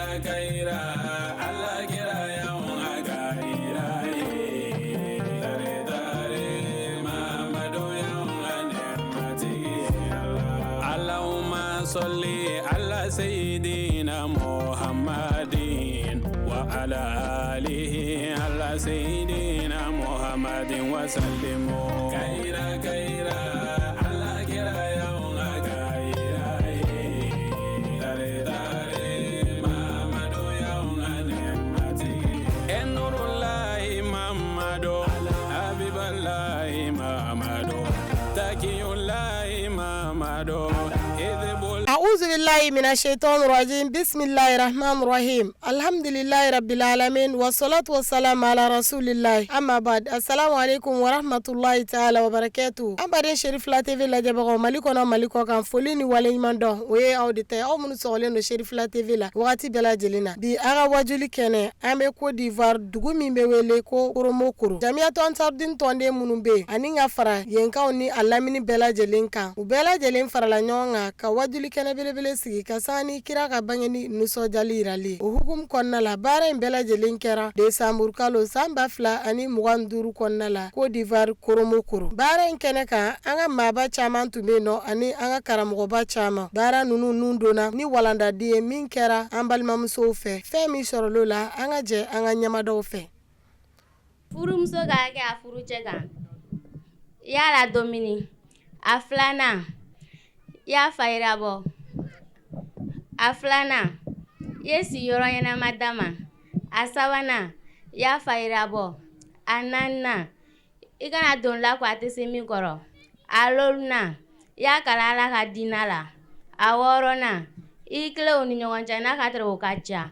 Kayira Ala kira y'anw ka hira ye. Tare tare Mamadu y'anw ka nɛɛmatigi ye Ala. Allahumma salli ala sayyidina Muhammadin wa ala alihi ala sayyidina Muhammadin wa sallimu. Kayira kayira Ala kira y'anw ka hira ye. Tare tare Mamadu y'anw ka nɛɛmatigi ye. Nurulahi Mamadu Habibalahi Mamadu Takiyulahi Mamadu Hizbul أعوذ بالله من الشيطان الرجيم بسم الله الرحمن الرحيم الحمد لله رب العالمين والصلاة والسلام على رسول الله أما بعد السلام عليكم ورحمة الله تعالى وبركاته an baden Cherifla TV lajɛbagaw Mali kɔnɔ Mali kɔ kan foli ni waleɲuman dɔn o ye aw de ta ye aw minnu sɔgɔlen don Cherifla TV la wagati bɛɛ lajɛlen na bi a ka wajuli kɛnɛ an bɛ Côte d'Ivoire dugu min bɛ wele ko Koromokoro Jamiyatu Ansarudin tɔnden minnu bɛ yen ani ka fara yenkaw ni a lamini bɛɛ lajɛlen kan u bɛɛ lajɛlen farala ɲɔgɔn kan ka wajuli kɛnɛ belebele sigi ka sanga ni kira ka bangeni nisɔndiyali yirali o hukumu kɔnɔna la baara in bɛɛ lajɛlen kɛra desanburu kalo san 2025 kɔnɔna la Côte d'Ivoire Koromokoro baara in kɛnɛ kan an ka maaba caman tun bɛ yen nɔ ani an ka karamɔgɔba caman baara ninnu nun donna ni walandadi ye min kɛra an balimamusow fɛ fɛn min sɔrɔl'o la an ka jɛ an ka ɲɛmadaw fɛ. Furumuso ka hakɛ a furucɛ kan i y'a ladumuni a filanan i y'a fayirabɔ a filanan i ye sigiyɔrɔ ɲɛnama d'a ma a sabanan i y'a fayirabɔ a naaninan i kana don la ko a tɛ se min kɔrɔ a loolunan i y'a kalan ala ka diina la a wɔɔrɔnan i tilen u ni ɲɔgɔn cɛ n'a ka tɛrɛ o ka ca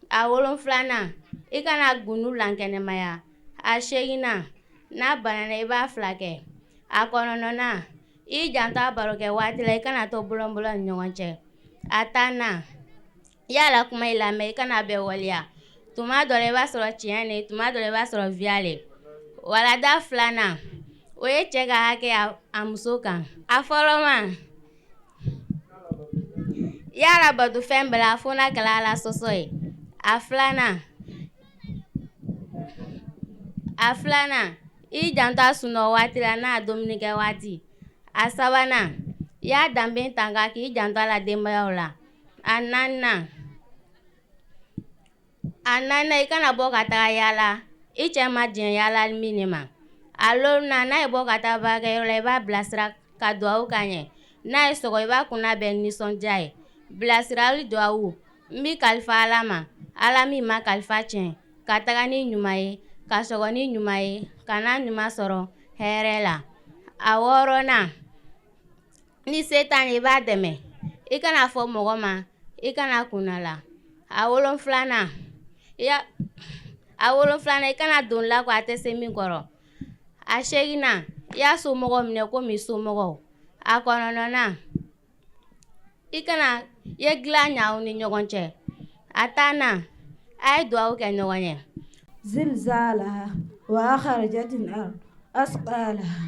a wolonfilanan i kana gundo lankɛnɛmaya a seeginnan n'a banana i b'a fila kɛ a kɔnɔntɔnnan i janto a barokɛ waati la i kana to bolonbolon ni ɲɔgɔn cɛ a tannan i y'a la kuma i lamɛn i kana bɛɛ waleya tuma dɔ la i b'a sɔrɔ tiɲɛ le tuma dɔ la i b'a sɔrɔ viya le walada filanan o ye cɛ ka hakɛ a muso kan a fɔlɔma i y'a labato fɛn bɛɛ la fo n'a kɛra ala sɔsɔ ye a filanan a filanan i janto a sunɔgɔ waati la n'a dumunikɛ waati a sabanan i y'a danbe tanga k'i janto a la denbayaw la a naaninan a naaninan i kana bɔ ka taga yaala i cɛ ma diɲɛ yaala min de ma a loolunan n'a ye bɔ ka taa baarakɛyɔrɔ la i b'a bilasira ka duwawu k'a ɲɛ n'a ye sɔgɔ i b'a kunna bɛn nisɔndiya ye bilasirali duwawu n b'i kalifa ala ma ala min ma kalifa tiɲɛ ka taga ni ɲuman ye ka sɔgɔ ni ɲuman ye ka n'a ɲuman sɔrɔ hɛrɛ la a wɔɔrɔnan ni se t'a ye i b'a dɛmɛ i kana fɔ mɔgɔ ma i kana kunnala a wolonfilanan a wolonfilanan i kana don la ko a tɛ se min kɔrɔ a seeginnan i y'a somɔgɔw minɛ komi somɔgɔw a kɔnɔntɔnnan i kana i ye dilan ɲa aw ni ɲɔgɔn cɛ a tannan a ye duwawu kɛ ɲɔgɔn ye. زلزالها وأخرجت الأرض أثقالها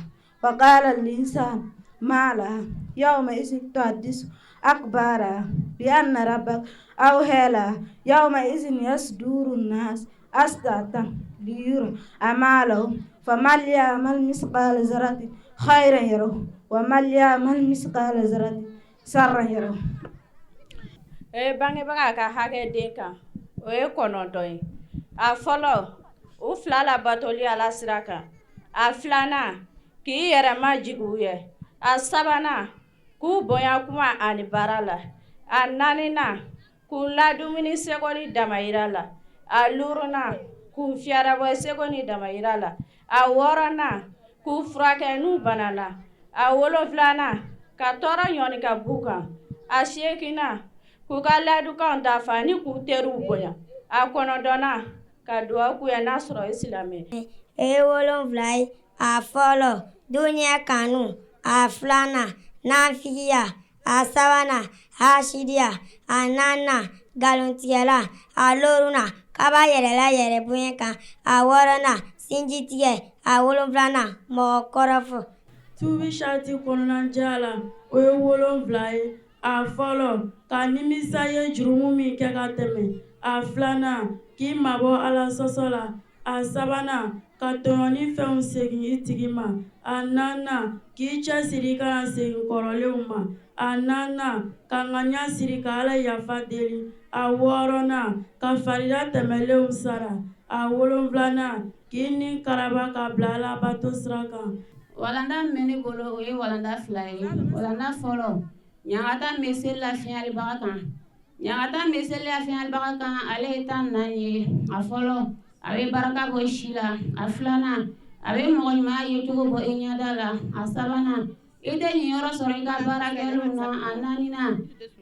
وقال الإنسان ما لها يومئذ تحدث أخبارها بأن ربك أوحى لها يومئذ يصدر الناس أشتاتا ليروا أعمالهم فمن يعمل مثقال ذرة خيرا يره ومن يعمل مثقال ذرة شرا يره. E bangebaga ka hakɛ den kan o ye kɔnɔntɔn ye a fɔlɔ u fila labatoli ala sira kan a filanan k'i yɛrɛ majigin u ye a sabanan k'u bonya kuma ani baara la a naaninan k'u ladumuni seko ni damayira la a luurunan k'u fiyarabɔ seko ni damayira la a wɔɔrɔnan k'u furakɛ n'u banana a wolonfilanan ka tɔɔrɔ ɲɔni ka b'u kan a seeginnan k'u ka ladukanw dafa ni k'u teriw bonya a kɔnɔntɔnnan ka duwawu k'u ye n'a sɔrɔ i silamɛ. E wolonwula ye a fɔlɔ duniya kanu a filanan nafigiya a sabanan hasidiya a naaninan nkalontigɛla a loorunan kaba yɛlɛla yɛrɛ bonya kan a wɔɔrɔnan sinjitigɛ a wolonfilanan mɔgɔ kɔrɔfɔ. Tubi sarati kɔnɔnajɛya la o ye wolonwula ye. A fɔlɔ, ka nimisa i ye jurumu min kɛ ka tɛmɛ. A filanan, k'i mabɔ Ala sɔsɔ la. A sabanan, ka tɔɲɔni fɛnw segin i tigi ma. A naaninan, k'i cɛsiri i kana segin kɔrɔlenw ma. A naaninan, ka ŋaniya siri ka Ala yafa deli. A wɔɔrɔnan, ka farida tɛmɛlenw sara. A wolonfilanan, k'i ni karaba ka bila Alabato sira kan. Walanda min bɛ ne bolo, o ye walanda fila ye. Walanda fɔlɔ, ɲangata min bɛ seli lafiɲɛlibaga kan. Ɲangata min bɛ seli lafiɲɛlibaga kan, ale ye 14 ye. A fɔlɔ, a bɛ barika bɔ si la. A filanan, a bɛ mɔgɔ ɲumanya yecogo bɔ i ɲɛda la. A sabanan, i tɛ niyɔrɔ sɔrɔ i ka baara kɛlenw na. A naaninan,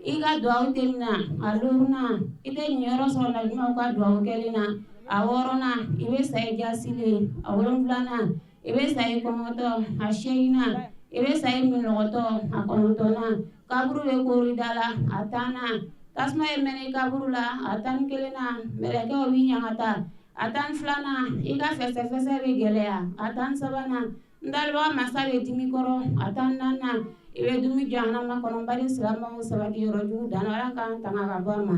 i ka duwawu tɛ minɛ. A duurunan, i tɛ niyɔrɔ sɔrɔ nabiɲumanw ka duwawu kɛlen na. A wɔɔrɔnan, i bɛ sa i jaasilen. A wolonfilanan, i bɛ sa i kɔngɔtɔ. A seeginnan, i bɛ sa i minnɔgɔtɔ. A kɔnɔntɔnnan, kaburu bɛ koori da la. A tannan, tasuma ye mɛnɛ i kaburu la. A 11nan, mɛlɛkɛw b'i ɲangata. A 12nan, i ka fɛsɛfɛsɛ bɛ gɛlɛya. A 13nan, n dalibaga masa bɛ dimi kɔrɔ. A 14nan, i bɛ dumu jahanama kɔnɔ. N baden silamɛw, sabati yɔrɔ jugu dan, Ala k'an tanga ka bɔ a ma.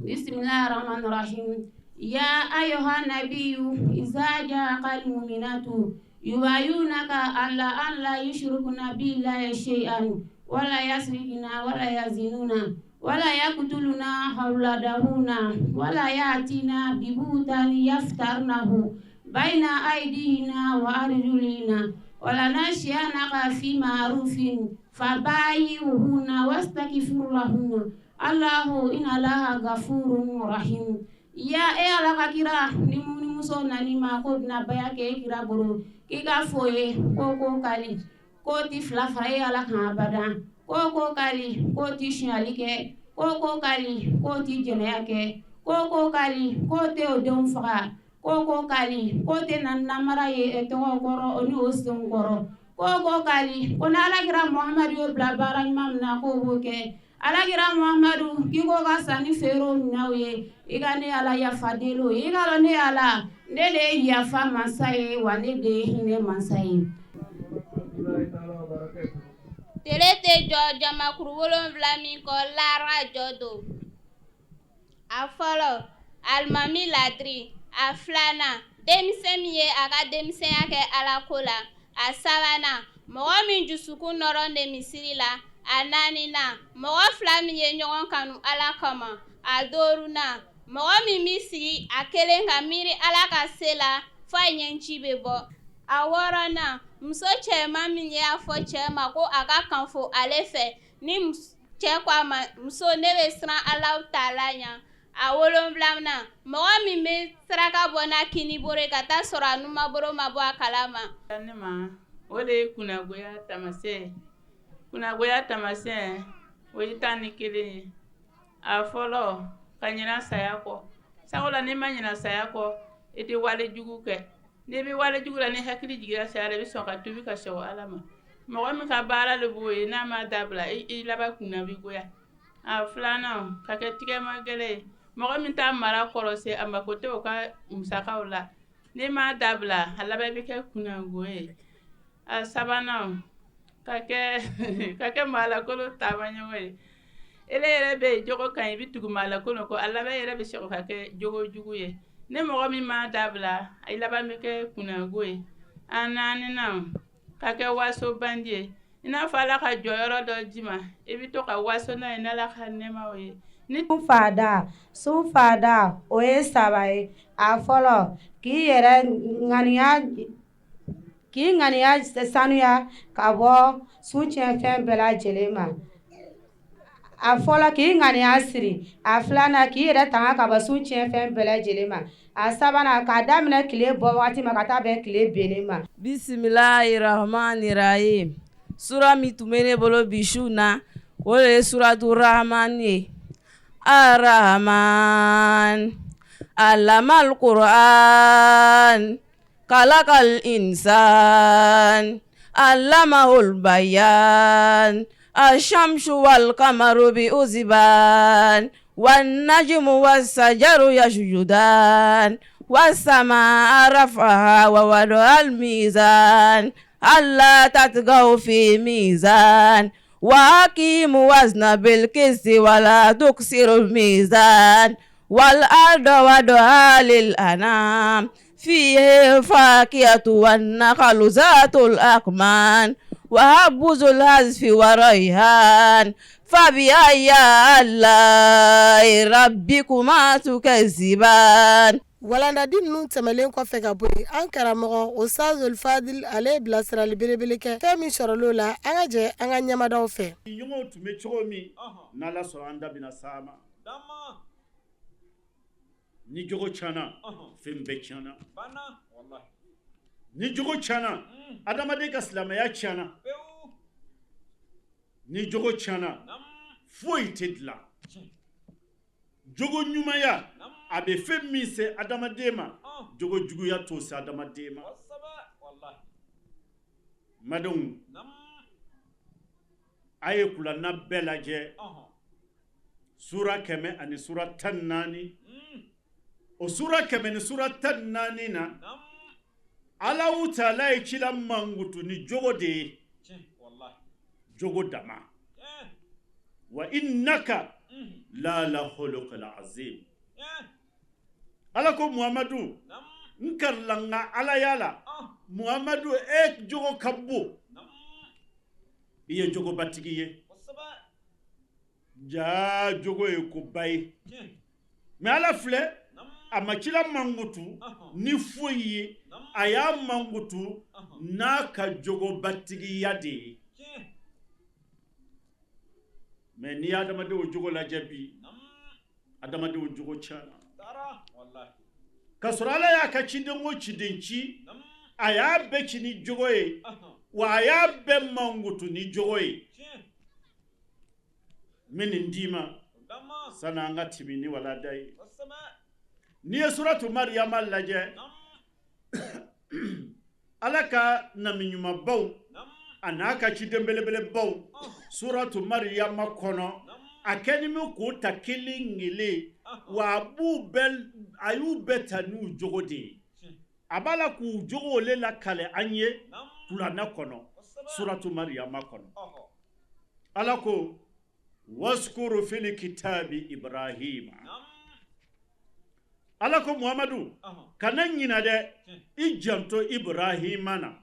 Bisimilahi rahmani rahim. Ya ayyuha nabiyyu iza ja'aka almu'minatu yubayunaka ala an la yushrikuna billahi shay'an wala yasrikuna wala yazinuna wala yaqtuluna awladahunna wala ya'tina bibutani yaftarnahu bayna aydihina wa arjulina wala nashiyanaka fi ma'rufin fabayi'uhunna wastaghfir lahunna Allahu inna Allaha ghafurun rahim. Ya e Ala ka kira, ni muso nana i ma ko bɛna baya kɛ e kira bolo, k'i ka fɔ ye ko ko kali k'o ti fila fara e Ala kan abada, ko ko kali k'o ti sonyali kɛ, ko ko kali k'o ti jɛnɛya kɛ, ko ko kali k'o tɛ o denw faga, ko ko kali k'o tɛ na namara ye e tɔgɔ kɔrɔ o ni o senw kɔrɔ, ko ko kali ko n'Alakira Muhamadu y'o bila baara ɲuman min na k'o b'o kɛ. Alakira Muhamadu k'i ko ka sanni feere minɛw ye, i ka ne Ala yafa deli o ye. I ka dɔn ne Ala, ne de ye yafa masa ye, wa ne de ye hinɛ masa ye. Tele tɛ jɔ jamakuru 7 min kɔ, lara jɔ don. A fɔlɔ, alimami ladiri. A filanan, denmisɛn min ye a ka denmisɛnya kɛ Ala ko la. A sabanan, mɔgɔ min dusukun nɔrɔ de misiri la. A naaninan, mɔgɔ fila min ye ɲɔgɔn kanu Ala kama. A duurunan, mɔgɔ min b'i sigi a kelen ka miiri Ala ka se la f'a ɲɛji bɛ bɔ. A wɔɔrɔnan, muso cɛman min y'a fɔ cɛ ma ko a ka kanfo ale fɛ, ni cɛ ko a ma, muso, ne bɛ siran Alahu taala ɲɛ. A wolonfilanan, mɔgɔ min bɛ saraka bɔ n'a kinibolo ye ka taa sɔrɔ a numanbolo ma bɔ a kalama. Ne ma, o de ye kunnagoya taamasiyɛn ye. Kunnagoya taamasiyɛn, o ye 11 ye. A fɔlɔ, ka ɲina saya kɔ. Sabula n'i ma ɲina saya kɔ, i tɛ wale jugu kɛ. N'i bɛ wale jugu la, ni hakili jiginra saya la, i bɛ sɔn ka tubi ka segin Ala ma. Mɔgɔ min ka baara le b'o ye, n'a ma dabila, i laban kunna bɛ goya. A filanan, ka kɛ tigɛma gɛlɛn ye. Mɔgɔ min t'a mara kɔrɔsi, a mako tɛ o ka musakaw la. N'i m'a dabila, a laban bɛ kɛ kunnago ye. A sabanan, ka kɛ maalakolon taamaɲɔgɔn ye. Ele yɛrɛ bɛ jogo kan, i bɛ tugu maalakolon kɔ, a laban yɛrɛ bɛ sɔrɔ ka kɛ jogo jugu ye. Ni mɔgɔ min m'a dabila, a laban bɛ kɛ kunnago ye. A naaninan, ka kɛ waso bandi ye. I n'a fɔ Ala ka jɔyɔrɔ dɔ d'i ma, i bɛ to ka waso n'a ye n'Ala ka nɛɛmaw ye. Ni fada, sun fada, o ye saba ye. A fɔlɔ, k'i yɛrɛ ŋaniya k'i ŋaniya sanuya ka bɔ sun tiɲɛfɛn bɛɛ lajɛlen ma. A fɔlɔ, k'i ŋaniya siri. A filanan, k'i yɛrɛ tanga ka bɔ sun tiɲɛfɛn bɛɛ lajɛlen ma. A sabanan, k'a daminɛ tile bɔ waati ma ka taa bɛn tile bennen ma. Bisimilahi rahmani rahim. Sura min tun bɛ ne bolo bi su na, o de ye suratu Rahmani ye. Arahman allamal Qur'an khalaqal insan allamahul bayan ashamsu wal qamaru bi husban wan najmu was sajaru yasjudan was samaa raf'aha wa wada'al mizan alla tatghaw fi mizan. Wa aqimu wazna bil qisti wala tuksiru mizan wal arda wadaha lil anam fihi fakihatu wan nakhlu zatul akmam wa habbu zul asfi wa rayhan fabi ayyi ala'i rabbikuma tukaziban. Walandadi ninnu tɛmɛnlen kɔfɛ ka bɔ yen, an karamɔgɔ Ustazul Fadil ale ye bilasirali belebele kɛ fɛn min sɔrɔla o la, an ka jɛ an ka ɲɛmadaw fɛ. Ɲɔgɔnw tun bɛ cogo min, n'Ala sɔnna an da bɛna s'a ma. Ni jogo tiɲɛna, fɛn bɛɛ tiɲɛna. Ni jogo tiɲɛna, adamaden ka silamɛya tiɲɛna. Ni jogo tiɲɛna, foyi tɛ dilan. Jogo ɲumanya a bɛ fɛn min se adamaden ma, jogo juguya t'o se adamaden ma. Madenw, a ye kuranɛ bɛɛ lajɛ, sura 100 ani sura 14, o sura 100 ni sura 14 na, Alahu taala ye cila mankutu ni jogo de ye, jogo dama. Wa innaka lala khuluqil azim. Ala ko Muhamadu, n kalila n ka alaya la, Muhamadu e jogo ka bon, i ye jogobatigi ye. Jaa jogo ye koba ye, mais Ala filɛ a ma cila mankutu ni foyi ye, a y'a mankutu n'a ka jogobatigiya de ye. Mais n'i ye adamadenw jogo lajɛ bi, adamadenw jogo tiɲɛna ka sɔrɔ Ala y'a ka ciden o ciden ci, a y'a bɛɛ ci ni jogo ye, wa a y'a bɛɛ mankutu ni jogo ye. N bɛ nin d'i ma sani an ka tɛmɛ ni walanda ye. N'i ye suratu Mariyama lajɛ, Ala ka nabi ɲumanbaw a n'a ka ciden belebelebaw, suratu Mariyama kɔnɔ, a kɛlen bɛ k'u ta kelen kelen, wa a b'u bɛɛ, a y'u bɛɛ ta n'u jogo de ye. A b'a la k'u jogo le lakale an ye kuranɛ kɔnɔ, suratu Mariyama kɔnɔ. Ala ko waskuru fil kitabi Ibrahima. Ala ko Muhamadu, kana ɲina dɛ, i janto Ibrahima na.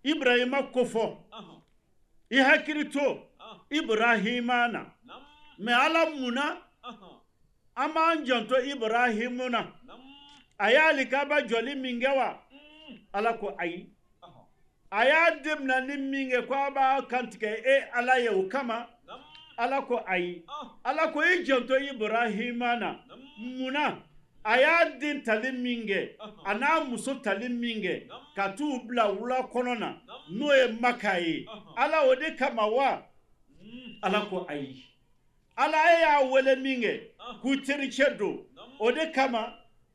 Ibrahima kofɔ, i hakili to Ibrahima na. Mais Ala mun na an b'an janto Ibrahimu na? A y'alikaba jɔli min kɛ wa? Ala ko ayi. A y'a den minɛli min kɛ ko a b'a kantigɛ e Ala ye o kama? Ala ko ayi. Ala ko i janto Ibrahima na. Mun na a y'a den tali min kɛ, a n'a muso tali min kɛ ka t'u bila wula kɔnɔ na, n'o ye Maka ye, Ala o de kama wa? Ala ko ayi. Ala e y'a wele min kɛ k'u tericɛ don, o de kama?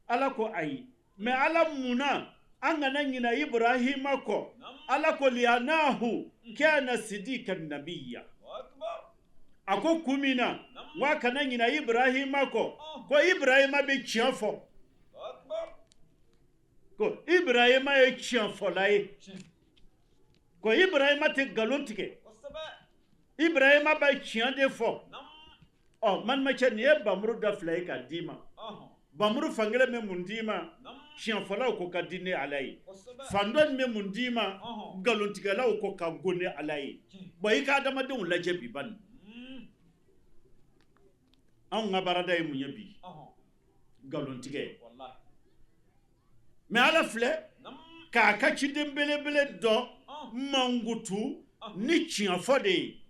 Ala ko ayi. Mais Ala mun na an kana ɲina Ibrahima kɔ? Ala ko li'annahu kana sidikan nabiyya. A ko kun min na wa kana ɲina Ibrahima kɔ, ko Ibrahima bɛ tiɲɛ fɔ, ko Ibrahima ye tiɲɛfɔla ye, ko Ibrahima tɛ nkalon tigɛ, Ibrahima bɛ tiɲɛ de fɔ. Ɔ malimacɛ, nin ye bamuru da fila ye k'a d'i ma. Bamuru fankelen bɛ mun d'i ma? Tiɲɛfɔlaw ko ka di ne Ala ye. Fan dɔ nin bɛ mun d'i ma? Nkalontigɛlaw ko ka go ne Ala ye. Bon, i ka adamadenw lajɛ bi bani, anw ka baarada ye mun ye bi? Nkalontigɛ. Mais Ala filɛ k'a ka ciden belebele dɔ mankutu ni tiɲɛfɔ de ye.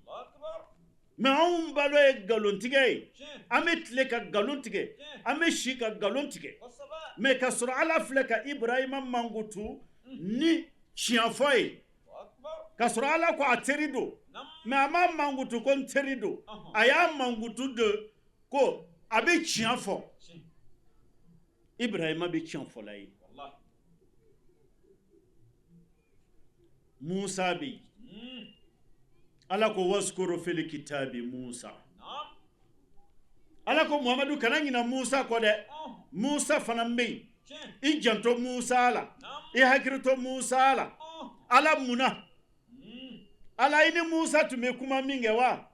Mais anw balo ye nkalontigɛ ye. An bɛ tile ka nkalon tigɛ, an bɛ si ka nkalon tigɛ. Mais ka sɔrɔ Ala filɛ ka Ibrahima mankutu ni tiɲɛfɔ ye, ka sɔrɔ Ala ko a teri don. Mais a ma mankutu ko n teri don, a y'a mankutu de ko a bɛ tiɲɛ fɔ. Ibrahima bɛ tiɲɛ fɔla ye. Musa bɛ yen. Ala ko waskuru fil kitabi Musa. Ala ko Muhamadu kana ɲina Musa kɔ dɛ. Musa fana bɛ yen, i janto Musa la, i hakili to Musa la. Ala mun na? Ala, i ni Musa tun bɛ kuma min kɛ wa?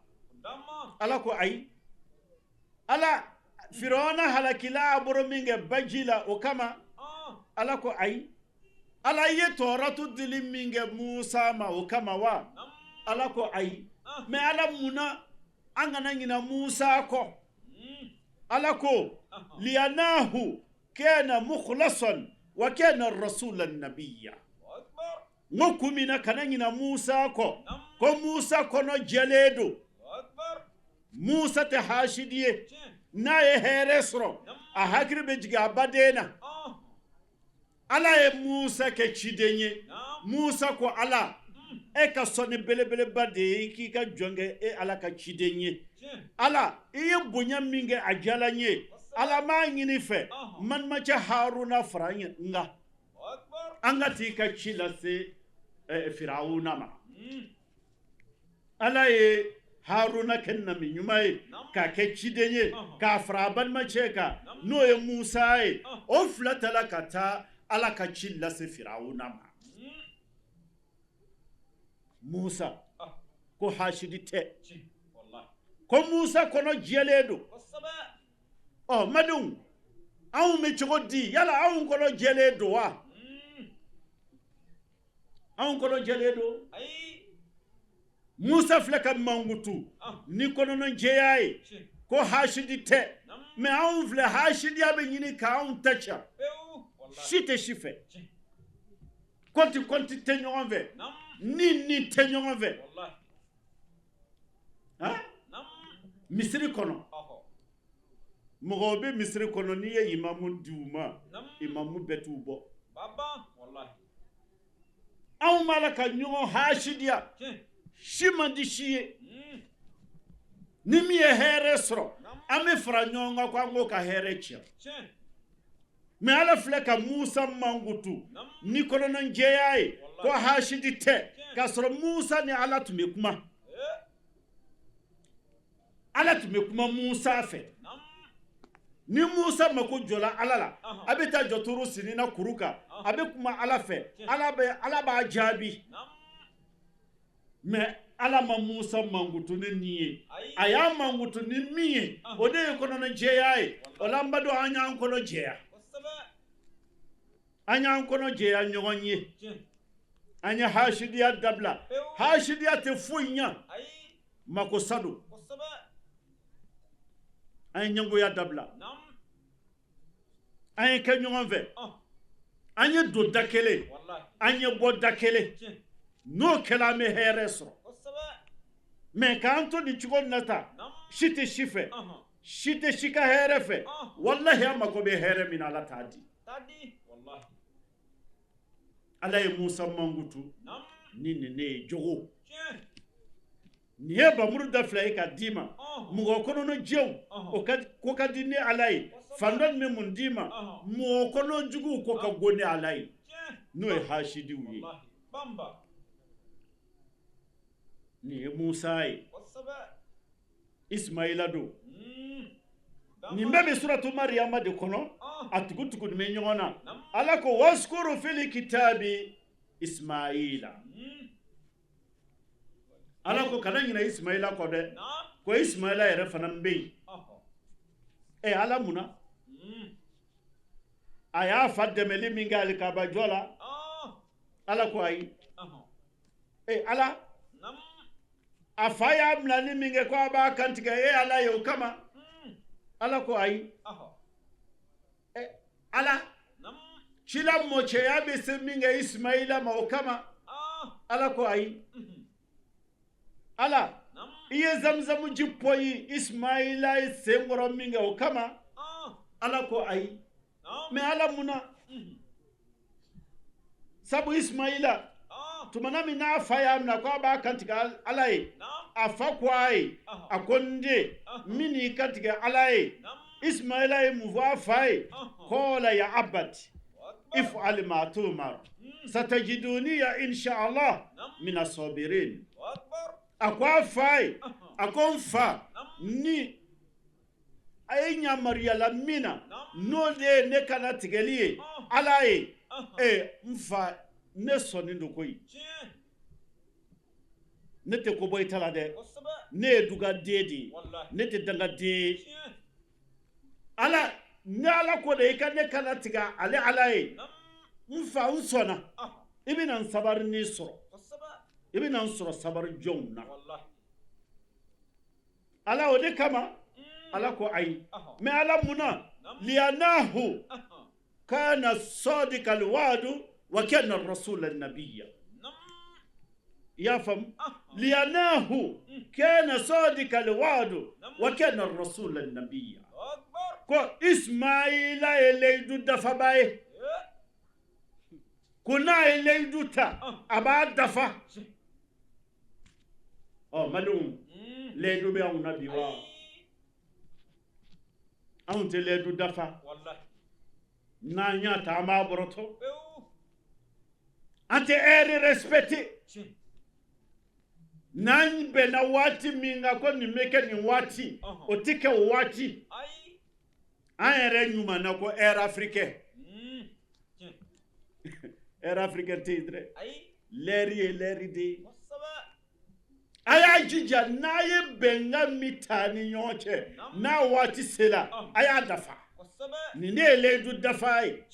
Ala ko ayi. Ala, Firawuna halakila a bolo min kɛ baji la, o kama? Ala ko ayi. Ala, i ye tɔratu dili min kɛ Musa ma, o kama wa? Ala ko ayi. Mais Ala, mun na an kana ɲina Musa kɔ? Ala ko liyanahu kana mukhlasan wa kana rasulan nabiyya. N ko kun min na kana ɲina Musa kɔ, ko Musa kɔnɔ jɛlen don. Musa tɛ hasidi ye. N'a ye hɛrɛ sɔrɔ, a hakili bɛ jigin a baden na. Ala ye Musa kɛ ciden ye. Musa ko Ala, e ka sɔnni belebeleba de ye i k'i ka jɔn kɛ e Ala ka ciden ye. Ala, i ye bonya min kɛ, a diyara n ye. Ala, m'a ɲini fɛ, n balimacɛ Haruna fara n kan, an ka t'i ka ci lase Firawuna ma. Ala ye Haruna kɛ nabi ɲuman ye, k'a kɛ ciden ye, k'a fara a balimacɛ kan, n'o ye Musa ye. O fila taara ka taa Ala ka ci lase Firawuna ma. Musa ko hasidi tɛ, ko Musa kɔnɔ jɛlen don. Ɔ madenw, anw bɛ cogo di? Yala anw kɔnɔ jɛlen don wa? Anw kɔnɔ jɛlen don? Musa filɛ ka mankutu ni kɔnɔnajɛya ye ko hasidi tɛ, mais anw filɛ, hasidiya bɛ ɲini k'anw ta ca. Si tɛ si fɛ, kɔnti kɔnti tɛ ɲɔgɔn fɛ, ni ni tɛ ɲɔgɔn fɛ. Misiri kɔnɔ, mɔgɔw bɛ misiri kɔnɔ, n'i ye imamu di u ma, imamu bɛɛ t'u bɔ. Anw b'a la ka ɲɔgɔn hasidiya, si man di si ye. Ni min ye hɛrɛ sɔrɔ, an bɛ fara ɲɔgɔn kan ko an k'o ka hɛrɛ tiɲɛ. Mais Ala filɛ ka Musa mankutu ni kɔnɔnajɛya ye ko hasidi tɛ, k'a sɔrɔ Musa ni Ala tun bɛ kuma. Ala tun bɛ kuma Musa fɛ. Ni Musa mako jɔla Ala la, a bɛ taa jɔ Turu Sinina kuru kan, a bɛ kuma Ala fɛ, Ala b'a jaabi. Mais Ala ma Musa mankutu ni nin ye, a y'a mankutu ni min ye, o de ye kɔnɔnajɛya ye. O la, an b'a dɔn an y'an kɔnɔ jɛya, an y'an kɔnɔ jɛya ɲɔgɔn ye. An ye hasidiya dabila. Hasidiya tɛ foyi ɲɛ, makosa don. An ye ɲɛngoya dabila, an ye kɛ ɲɔgɔn fɛ, an ye don da kelen, an ye bɔ da kelen. N'o kɛra, an bɛ hɛrɛ sɔrɔ. Mais k'an to nin cogo na ta, si tɛ si fɛ, si tɛ si ka hɛrɛ fɛ. Walahi, an mako bɛ hɛrɛ min na, Ala t'a di. Ala ye Musa mankutu ni nin ne ye jogo nin ye bamuru da fila ye ka d'i ma. Mɔgɔ kɔnɔna jɛw, o ko ka di ne Ala ye. Fan dɔ bɛ mun d'i ma? Mɔgɔ kɔnɔ juguw ko ka go ne Ala ye, n'o ye hasidiw ye. Nin ye Musa ye, Ismaila don. Nin bɛɛ bɛ suratu Mariyama de kɔnɔ, a tugu tugu bɛ ɲɔgɔn na. Ala ko waskuru fili kitabi Ismaila. Ala ko kana ɲinɛ Ismaila kɔ dɛ, ko Ismaila yɛrɛ fana bɛ yen. Ɛ Ala, mun na a y'a fa dɛmɛli min kɛ alikabajɔ la? Ala ko ayi. Ɛ Ala, a fa y'a bilali min kɛ ko a b'a kantigɛ e Ala ye, o kama? Ala ko ayi. Ɛ Ala, cila mɔcɛya bɛ se min kɛ Ismaila ma, o kama? Ala ko ayi. Ala, i ye zamzamu ji poyi Ismaila ye sen kɔrɔ min kɛ, o kama? Ala ko ayi. Mais Ala, mun na? Sabu Ismaila, tumana min n'a fa y'a minɛ ko a b'a kantigɛ Ala ye, a fa ko a ye, a ko n den, min y'i kantigɛ Ala ye. Ismaila ye mun fɔ a fa ye? Qala ya abati if'al ma tu'mar satajiduni ya insha Allah mina sabirin. A ko a fa ye, a ko n fa, ni a ye yamaruyala min na, n'o de ye ne kana tigɛli ye Ala ye, ee n fa, ne sɔnnen don koyi. Ne tɛ ko bɔ i ta la dɛ. Ne ye dugaden de ye, ne tɛ dangaden ye. Ala, ni Ala ko de i ka ne kalatigɛ ale Ala ye, n fa, n sɔnna. I bɛna n sabarini sɔrɔ, i bɛna n sɔrɔ sabari jɔnw na. Ala, o de kama Ala ko ayi. Mais Ala mun na? Liyanahu kana sadiqal wa'du wa kana rasula nabiyya. I y'a faamu? Liyanahu kana sadiqal wa'du wa kana rasula nabiyya. Ko Ismaila ye layidu dafaba ye, ko n'a ye layidu ta, a b'a dafa. Ɔ maliw, layidu bɛ anw na bi wa? Anw tɛ layidu dafa. N'an y'a ta, an b'a bɔrɔtɔ. An tɛ heure respecté. N'an bɛnna waati min kan ko nin bɛ kɛ nin waati, o tɛ kɛ o waati. An yɛrɛ ɲuman na ko heure africain, heure africain tɛ yen dɛ. L'heure ye l'heure de ye. A y'a jija, n'a ye bɛnkan min ta ni ɲɔgɔn cɛ, n'a waati sera, a y'a dafa. Nin de ye layidu dafa ye.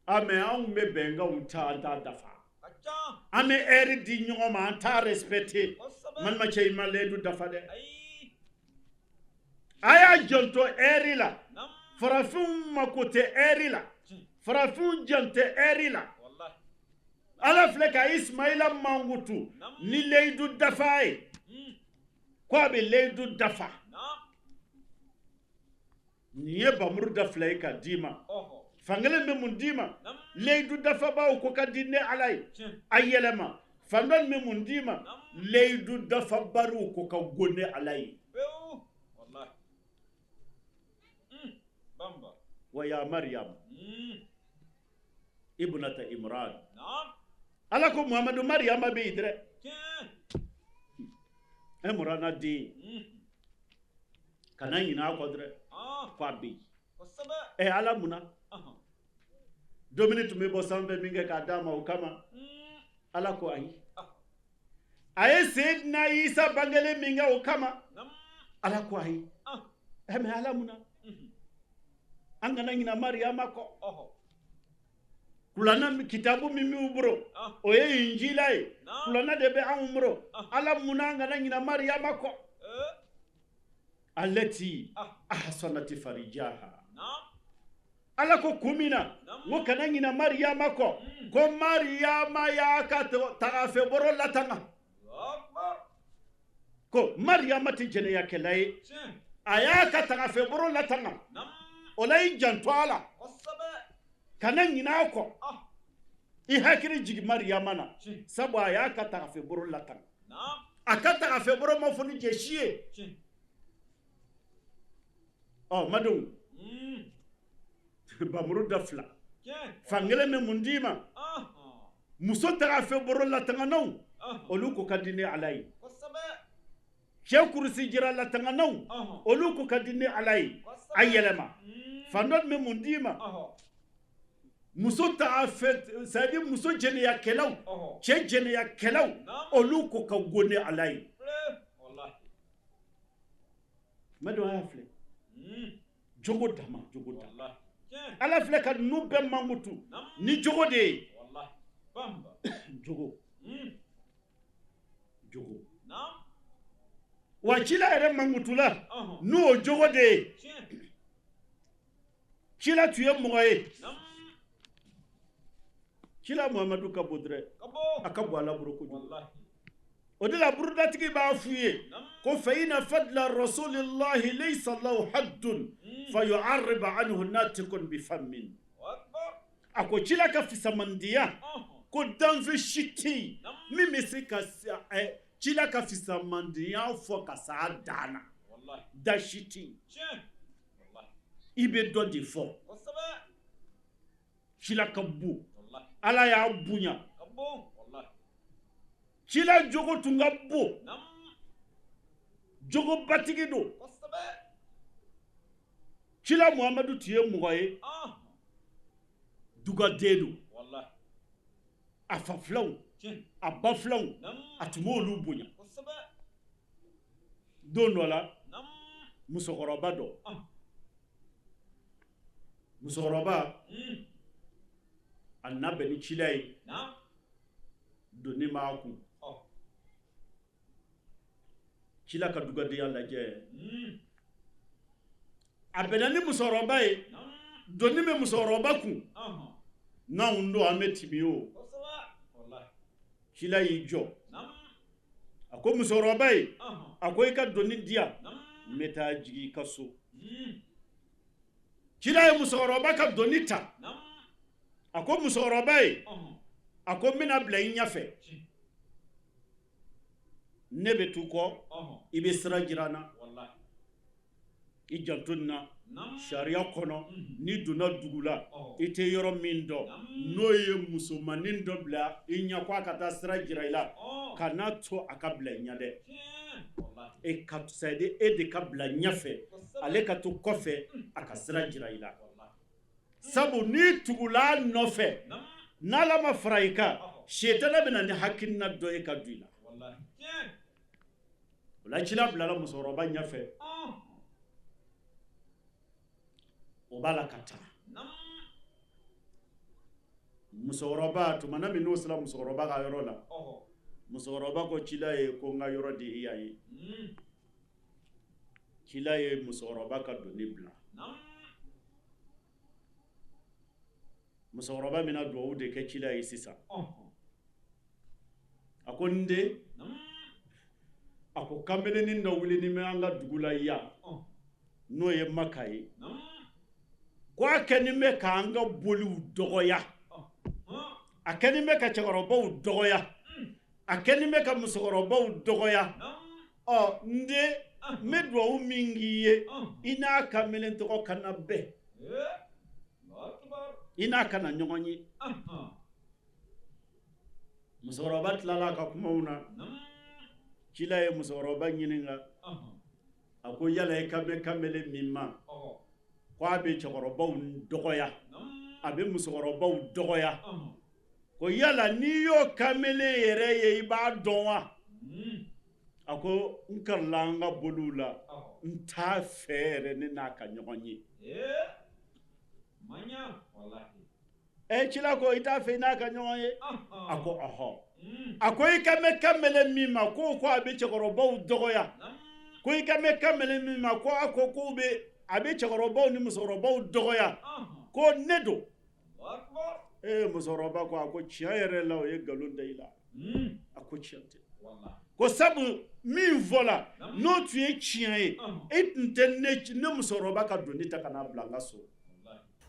A mais anw bɛ bɛnkanw ta, an t'a dafa. An bɛ heure di ɲɔgɔn ma, an t'a respecté. Malimacɛ, i ma layidu dafa dɛ. A y'a janto heure la. Farafinw mako tɛ heure la, farafinw jan tɛ heure la. Ala filɛ ka Ismaila mankutu ni layidu dafa ye, ko a bɛ layidu dafa. Nin ye bamuru da fila ye ka d'i ma. Fankelen bɛ mun d'i ma? Layidu dafabaw ko ka di ne Ala ye. A yɛlɛma. Fan dɔ bɛ mun d'i ma? Layidu dafabariw ko ka go ne Ala ye. Wa ya Mariam ibnata Imran. Ala ko Muhamadu, Mariama bɛ yen dɛ, Imrana den, kana ɲinɛ a kɔ dɛ, ko a bɛ yen. Ɛ Ala, mun na dumuni tun bɛ bɔ sanfɛ min kɛ k'a d'a ma, o kama Ala ko ayi. A ye Seyidina Isa bangelen min kɛ, o kama Ala ko ayi. Ɛ mais Ala, mun na an kana ɲinɛ Mariyama kɔ? Kuranɛ kitabu min b'u bolo, o ye Injila ye. Kuranɛ de bɛ anw bolo. Ala, mun na an kana ɲinɛ Mariyama kɔ? Alati ahsanati farijaha. Ala ko kun min na n ko kana ɲinɛ Mariyama kɔ, ko Mariyama y'a ka tagafe bɔrɔ latanga, ko Mariyama tɛ jɛnɛyakɛla ye, a y'a ka tagafe bɔrɔ latanga. O la, i janto a la, kana ɲinɛ a kɔ. I hakili jigin Mariyama na, sabu a y'a ka tagafe bɔrɔ latanga. A ka tagafe bɔrɔ ma fɔ ni cɛ si ye. Ɔ madenw, bamuru da fila, fankelen bɛ mun d'i ma? Muso tagafe bɔrɔ latanganaw, olu ko ka di ne Ala ye. Cɛ kurusi jira latanganaw, olu ko ka di ne Ala ye. A yɛlɛma. Fan dɔ bɛ mun d'i ma? Muso tagafe, c'est à dire muso jɛnɛyakɛlaw, cɛ jɛnɛyakɛlaw, olu ko ka go ne Ala ye. Madenw, a y'a filɛ, jogo dama, jogo dama. Ala filɛ ka ninnu bɛɛ mankutu ni jogo de ye. Jogo, jogo. Wa cila yɛrɛ mankutula n'o jogo de ye. Cila tun ye mɔgɔ ye. Cila Muhamadu ka bon dɛ, a ka bon Ala bolo kojugu. O de la burudatigi b'a f'u ye ko fa inna fadla rasulillahi laysa lahu haddun fa yu'arriba anhu natikun bi fammin. A ko cila ka fisamandiya, ko danfɛn si tɛ yen min bɛ se ka cila ka fisamandiya fɔ ka s'a dan na. Da si tɛ yen, i bɛ dɔ de fɔ. Cila ka bon, Ala y'a bonya. Cila jogo tun ka bon, jogobatigi don. Cila Muhamadu tun ye mɔgɔ ye, dugaden don. A fa filanw A ba filanw, a tun b'olu bonya. Don dɔ la, musokɔrɔba dɔ, musokɔrɔba a nana bɛn ni cila ye, doni b'a kun. Cila ka dugadenya lajɛ. A bɛnna ni musokɔrɔba ye, doni bɛ musokɔrɔba kun. N'anw don, an bɛ timi o. Cila y'i jɔ, a ko musokɔrɔba ye, a ko i ka doni di yan, n bɛ taa jigin i ka so. Cila ye musokɔrɔba ka doni ta. A ko musokɔrɔba ye, a ko n bɛna bila i ɲɛfɛ, ne bɛ t'u kɔ, i bɛ sira jira n na. I janto nin na, sariya kɔnɔ, n'i donna dugu la, i tɛ yɔrɔ min dɔn, n'o ye musomannin dɔ bila i ɲɛ ko a ka taa sira jira i la, kana to a ka bila i ɲɛ dɛ. E ka c'est e de ka bila ɲɛfɛ, ale ka to kɔfɛ, a ka sira jira i la. Sabu n'i tugula a nɔfɛ, n'Ala ma fara i kan, setana bɛ na ni hakilina dɔ ye ka don i la. O la, cila bilala musokɔrɔba ɲɛfɛ, o b'a la ka taa. Musokɔrɔba, tuma na min n'o sera musokɔrɔba ka yɔrɔ la, musokɔrɔba ko cila ye ko n ka yɔrɔ de ye yan ye. Cila ye musokɔrɔba ka doni bila. Musokɔrɔba bɛna dugawu de kɛ cila ye sisan. A ko n den, a ko kamelennin dɔ wulilen bɛ an ka dugu la yan, n'o ye Maka ye, ko a kɛlen bɛ k'an ka boliw dɔgɔya, a kɛlen bɛ ka cɛkɔrɔbaw dɔgɔya, a kɛlen bɛ ka musokɔrɔbaw dɔgɔya. Ɔ n den, n bɛ dugawu min k'i ye, i n'a kamalen tɔgɔ kana bɛn, i n'a kana ɲɔgɔn ye. Musokɔrɔba tilala a ka kumaw na. Cila ye musokɔrɔba ɲininka, a ko yala i kan bɛ kamalen min ma, ko a bɛ cɛkɔrɔbaw dɔgɔya, a bɛ musokɔrɔbaw dɔgɔya, ko yala n'i y'o kamalen yɛrɛ ye, i b'a dɔn wa? A ko n karila an ka boliw la, n t'a fɛ yɛrɛ ne n'a ka ɲɔgɔn ye. Ɛ, cila ko i t'a fɛ i n'a ka ɲɔgɔn ye? A ko ɔhɔ. A ko i kan bɛ kamalen min ma, ko a bɛ cɛkɔrɔbaw dɔgɔya, ko i kan bɛ kamalen min ma, ko a ko ko bɛ a bɛ cɛkɔrɔbaw ni musokɔrɔbaw dɔgɔya, ko ne don. Ee, musokɔrɔba ko, a ko tiɲɛ yɛrɛ la, o ye nkalon da i la. A ko tiɲɛ tɛ, ko sabu min fɔla, n'o tun ye tiɲɛ ye, e tun tɛ ne musokɔrɔba ka doni ta ka n'a bila n ka so.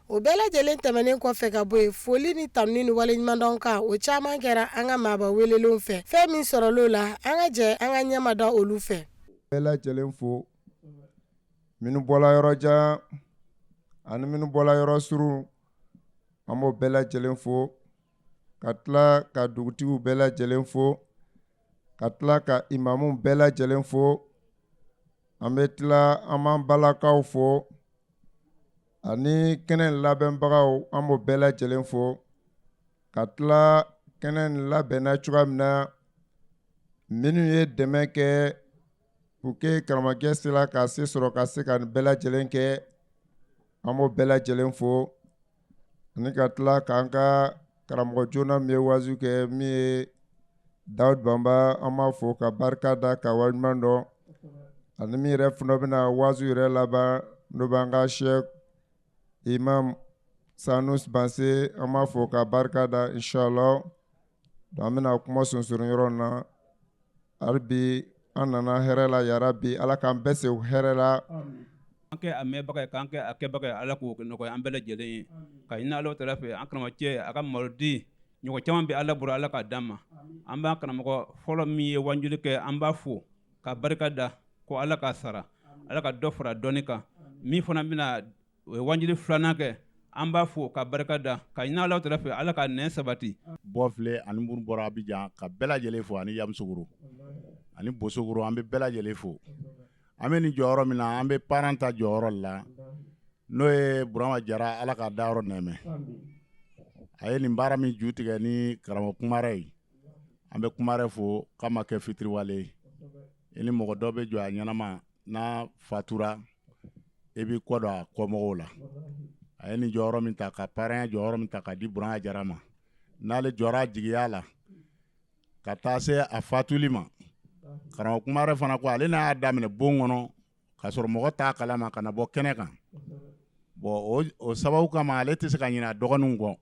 O bɛɛ lajɛlen tɛmɛnen kɔfɛ ka bɔ yen, foli ni tanuni ni waleɲumandɔn kan, o caman kɛra an ka maaba welelenw fɛ. Fɛn min sɔrɔl'o la, an ka jɛ an ka ɲɛma da olu fɛ. Bɛɛ lajɛlen fo, minnu bɔla yɔrɔ jan ani minnu bɔla yɔrɔ surun, an b'o bɛɛ lajɛlen fo, ka tila ka dugutigiw bɛɛ lajɛlen fo, ka tila ka imamuw bɛɛ lajɛlen fo. An bɛ tila an b'an balakaw fo ani kɛnɛ labɛnbagaw, an b'o bɛɛ lajɛlen fo, ka tila kɛnɛ labɛnna cogoya min na, minnu ye dɛmɛ kɛ pour que karamɔgɔkɛ sera ka se sɔrɔ ka se ka nin bɛɛ lajɛlen kɛ, an b'o bɛɛ lajɛlen fo, ani ka tila k'an ka karamɔgɔ joona min ye wazu kɛ, min ye Dawud Banba, an b'a fo ka barika da ka waleɲuman dɔn, ani min yɛrɛ fana bɛna wazu yɛrɛ laban, n'o b'an ka Cheikh Imam Sanus Banse, an b'a fo ka barika da inshallah. Donc an bɛna kuma sunsurun yɔrɔ na. Hali bi an nana hɛrɛ la, yarabi Ala k'an bɛɛ segin hɛrɛ la. An kɛ a mɛnbaga ye, k'an kɛ a kɛbaga ye, Ala k'o nɔgɔya an bɛɛ lajɛlen ye. Ka ɲini Ala taala fɛ, an karamɔgɔcɛ a ka malodi ɲɔgɔn caman bɛ Ala bolo, Ala k'a d'an ma. An b'an karamɔgɔ fɔlɔ min ye wajuli kɛ, an b'a fo ka barika da ko Ala k'a sara, Ala ka dɔ fara dɔnni kan. Min fana bɛna o ye wajuli filanan kɛ, an b'a fo ka barika da ka ɲini Ala taala fɛ, Ala ka nɛn sabati. Bɔfile ani minnu bɔra Abijan, ka bɛɛ lajɛlen fo, ani Yamusokoro ani Bosokoro, an bɛ bɛɛ lajɛlen fo. An bɛ nin jɔyɔrɔ min na, an bɛ parent ta jɔyɔrɔ la, n'o ye Burama Jara, Ala k'a dayɔrɔ nɛɛmɛ. A ye nin baara min ju tigɛ ni karamɔgɔ Kumara ye. An bɛ Kumarɛ fo k'a ma kɛ fitiriwale ye. I ni mɔgɔ dɔ bɛ jɔ a ɲɛnama n'a fatura, i b'i kɔ don a kɔmɔgɔw la. A ye nin jɔyɔrɔ min ta ka parrain jɔyɔrɔ min ta ka di Burama Jara ma, n'ale jɔra a jigiya la ka taa se a fatuli ma. Karamɔgɔ Kumarɛ fana ko ale n'a y'a daminɛ bon kɔnɔ k'a sɔrɔ mɔgɔ t'a kalama ka na bɔ kɛnɛ kan. Bon, o sababu kama, ale tɛ se ka ɲinɛ a dɔgɔninw kɔ.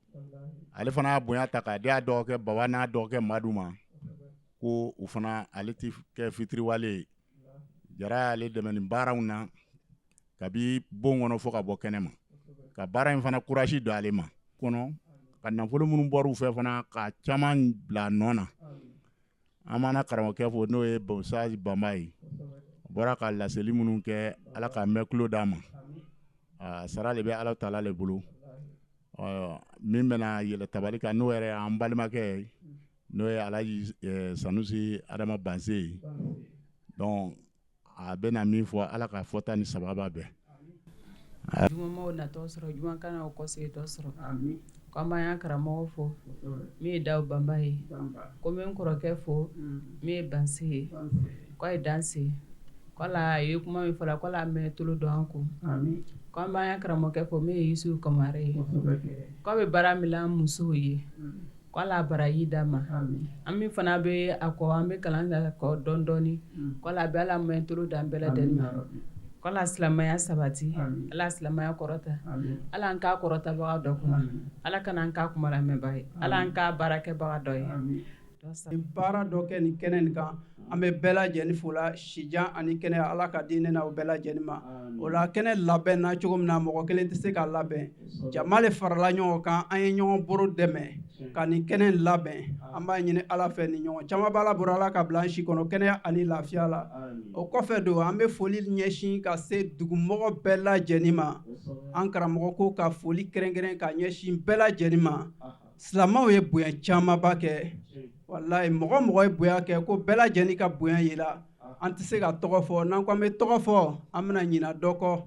Ale fana y'a bonya ta k'a di a dɔgɔkɛ Baba n'a dɔgɔkɛ Madu ma, ko u fana, ale tɛ kɛ fitiriwale ye. Jara y'ale dɛmɛ nin baaraw na kabi bon kɔnɔ fo ka bɔ kɛnɛ ma, ka baara in fana courage don ale ma kɔnɔ, ka nafolo minnu bɔra u fɛ fana, ka caman bila a nɔ na. An b'an karamɔgɔkɛ fo, n'o ye Ustaz Banba ye. A bɔra ka laseli minnu kɛ, Ala ka mɛn tulo d'a ma. A sara de bɛ Ala taala le bolo. Min bɛna yɛlɛ tabali kan, n'o yɛrɛ y'an balimakɛ ye, n'o ye Alaji Sanusi Adama Banse ye. Donc a bɛna min fɔ, Ala ka fɔta ni sababa bɛn. Jumamaw natɔ sɔrɔ, juma kana o kɔsegintɔ sɔrɔ. Ko an b'an karamɔgɔ fo min ye Dawu Banba ye. Ko n bɛ n kɔrɔkɛ fo min ye Banse ye, k'a ye danse. Ko a ye kuma min fɔla, ko Ala mɛn tolo don an kun. Ko an b'an karamɔgɔkɛ fo min ye Yusufu Kamara ye, k'a bɛ baara min la musow ye, ko Ala baraji d'a ma. An min fana bɛ a kɔ, an bɛ kalan kɔ dɔɔni dɔɔni, ko Ala bɛ Ala mɛn tolo d'an bɛɛ lajɛlen ma. Ko Ala silamɛya sabati, Ala silamɛya kɔrɔta, Ala an k'a kɔrɔtabaga dɔ kunna, Ala kana an k'a kuma lamɛnbaga ye, Ala an k'a baarakɛbaga dɔ ye. Baara dɔ kɛ nin kɛnɛ nin kan, an bɛ bɛɛ lajɛlen fo la. Sijan ani kɛnɛya, Ala ka di ne n'aw bɛɛ lajɛlen ma. O la, kɛnɛ labɛn na cogo min na, mɔgɔ kelen tɛ se k'a labɛn. Jama de farala ɲɔgɔn kan, an ye ɲɔgɔn boro dɛmɛ ka nin kɛnɛ labɛn. An b'a ɲini Ala fɛ, ni ɲɔgɔn caman b'a la bolo, Ala ka bila an si kɔnɔ kɛnɛya ani lafiya la. O kɔfɛ don, an bɛ foli ɲɛsin ka se dugumɔgɔ bɛɛ lajɛlen ma. An karamɔgɔ ko ka foli kɛrɛnkɛrɛn ka ɲɛsin bɛɛ lajɛlen ma. Silamɛw ye bonya camanba kɛ. Walayi, mɔgɔ mɔgɔ ye bonya kɛ, ko bɛɛ lajɛlen ka bonya ye la. An tɛ se ka tɔgɔ fɔ. N'an ko an bɛ tɔgɔ fɔ, an bɛna ɲina dɔ kɔ.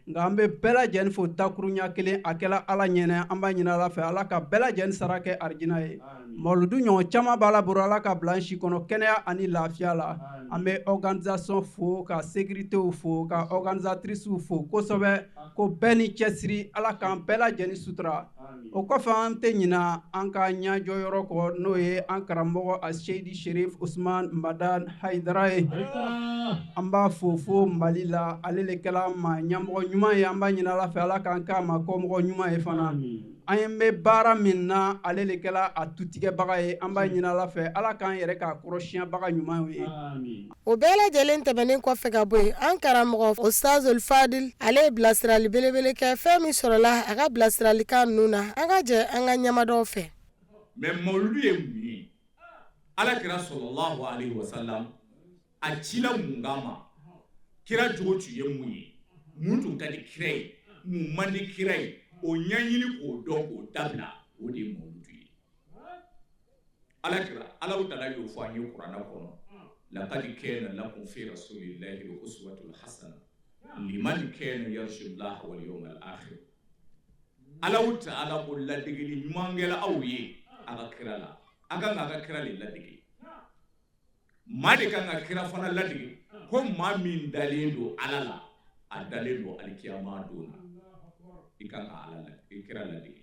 Nka an bɛ bɛɛ lajɛlen fo dakurunya kelen. A kɛla Ala ɲɛna. An b'a ɲini Ala fɛ, Ala ka bɛɛ lajɛlen sara kɛ arijina ye. Mawuludu ɲɔgɔn caman b'a la bolo, Ala ka bila an si kɔnɔ kɛnɛya ani lafiya la. An bɛ organisation fo, ka sécuritéw fo, ka organisatrices fo kosɛbɛ, ko bɛɛ ni cɛsiri. Ala k'an bɛɛ lajɛlen sutura. O kɔfɛ, an tɛ ɲina an ka ɲajɔ yɔrɔ kɔ, n'o ye an karamɔgɔ a Seyidi Sherif Usman Madan Hayidara ye. An b'a fo fo Mali la. Ale le kɛla ma ɲɛmɔgɔ ɲuman ye. An b'a ɲini Ala fɛ, Ala k'an k'a ma kɔmɔgɔ ɲuman ye fana. An ye bɛ baara min na, ale le kɛla a tutigɛbaga ye. An b'a ɲini Ala fɛ, Ala k'an yɛrɛ k'a kɔrɔsiɲɛbaga ɲuman ye. O bɛɛ lajɛlen tɛmɛnen kɔfɛ ka bɔ yen, an karamɔgɔ Ustazul Fadil, ale ye bilasirali belebele kɛ. Fɛn min sɔrɔla a ka bilasiralikan ninnu na, an ka jɛ an ka ɲɛmadɔw fɛ. Mais mawuludu ye mun ye? Ala kira sallallahu alaihi wasallam, a cila mun kama? Kira jogo tun ye mun ye? Mun tun ka di kira ye? Mun man di kira ye? O ɲɛɲini k'o dɔn k'o dabila, o de ye mawuludu ye. Ala kira, Ala taala y'o fɔ an ye kuranɛ kɔnɔ: laqad kana lakum fi rasulillahi uswatun hasana liman kana yarju Allah wal yawmal akhir. Ala taala ko ladegeli ɲuman kɛla aw ye a ka kira la. A kan k'a ka kira le ladege. Maa de kan ka kira fana ladege, ko maa min dalen don Ala la, a dalen don alikiyama don na, i kan ka Ala la i kira ladege.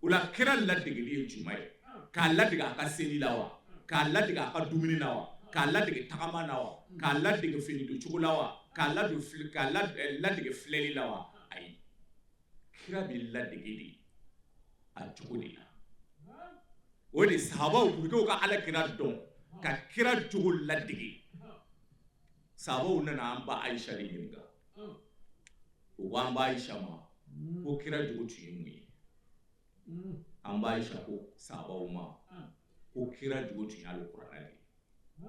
O la, kira ladegeli ye jumɛn ye? K'a ladege a ka seli la wa? K'a ladege a ka dumuni na wa? K'a ladege tagama na wa? K'a ladege fini don cogo la wa? K'a ladege k'a ladege filɛli la wa? Ayi, kira bɛ ladege de a cogo de la. O de sahabaw, pour que ka Ala kira dɔn, ka kira jogo ladege, sahabaw nana an ba Ayisa de ɲininka. U ko an ba Ayisa ma ko kira jogo tun ye mun ye? An ba Ayisa ko sahabaw ma ko kira jogo tun y'ale kuranɛ de ye.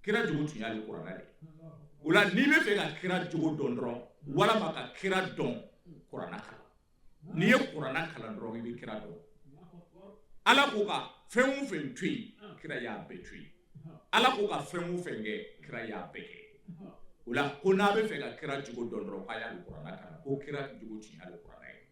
Kira jogo tun y'ale kuranɛ de ye. O la, n'i bɛ fɛ ka kira jogo dɔn dɔrɔn, walama ka kira dɔn, kuranɛ kalan. N'i ye kuranɛ kalan dɔrɔn, i bɛ kira dɔn. Ala ko ka fɛn o fɛn to yen, kira y'a bɛɛ to yen. Ala ko ka fɛn o fɛn kɛ, kira y'a bɛɛ kɛ. O la, ko n'a bɛ fɛ ka kira jogo dɔn dɔrɔn, k'a y'ale kuranɛ kalan, ko kira jogo tun y'ale kuranɛ ye.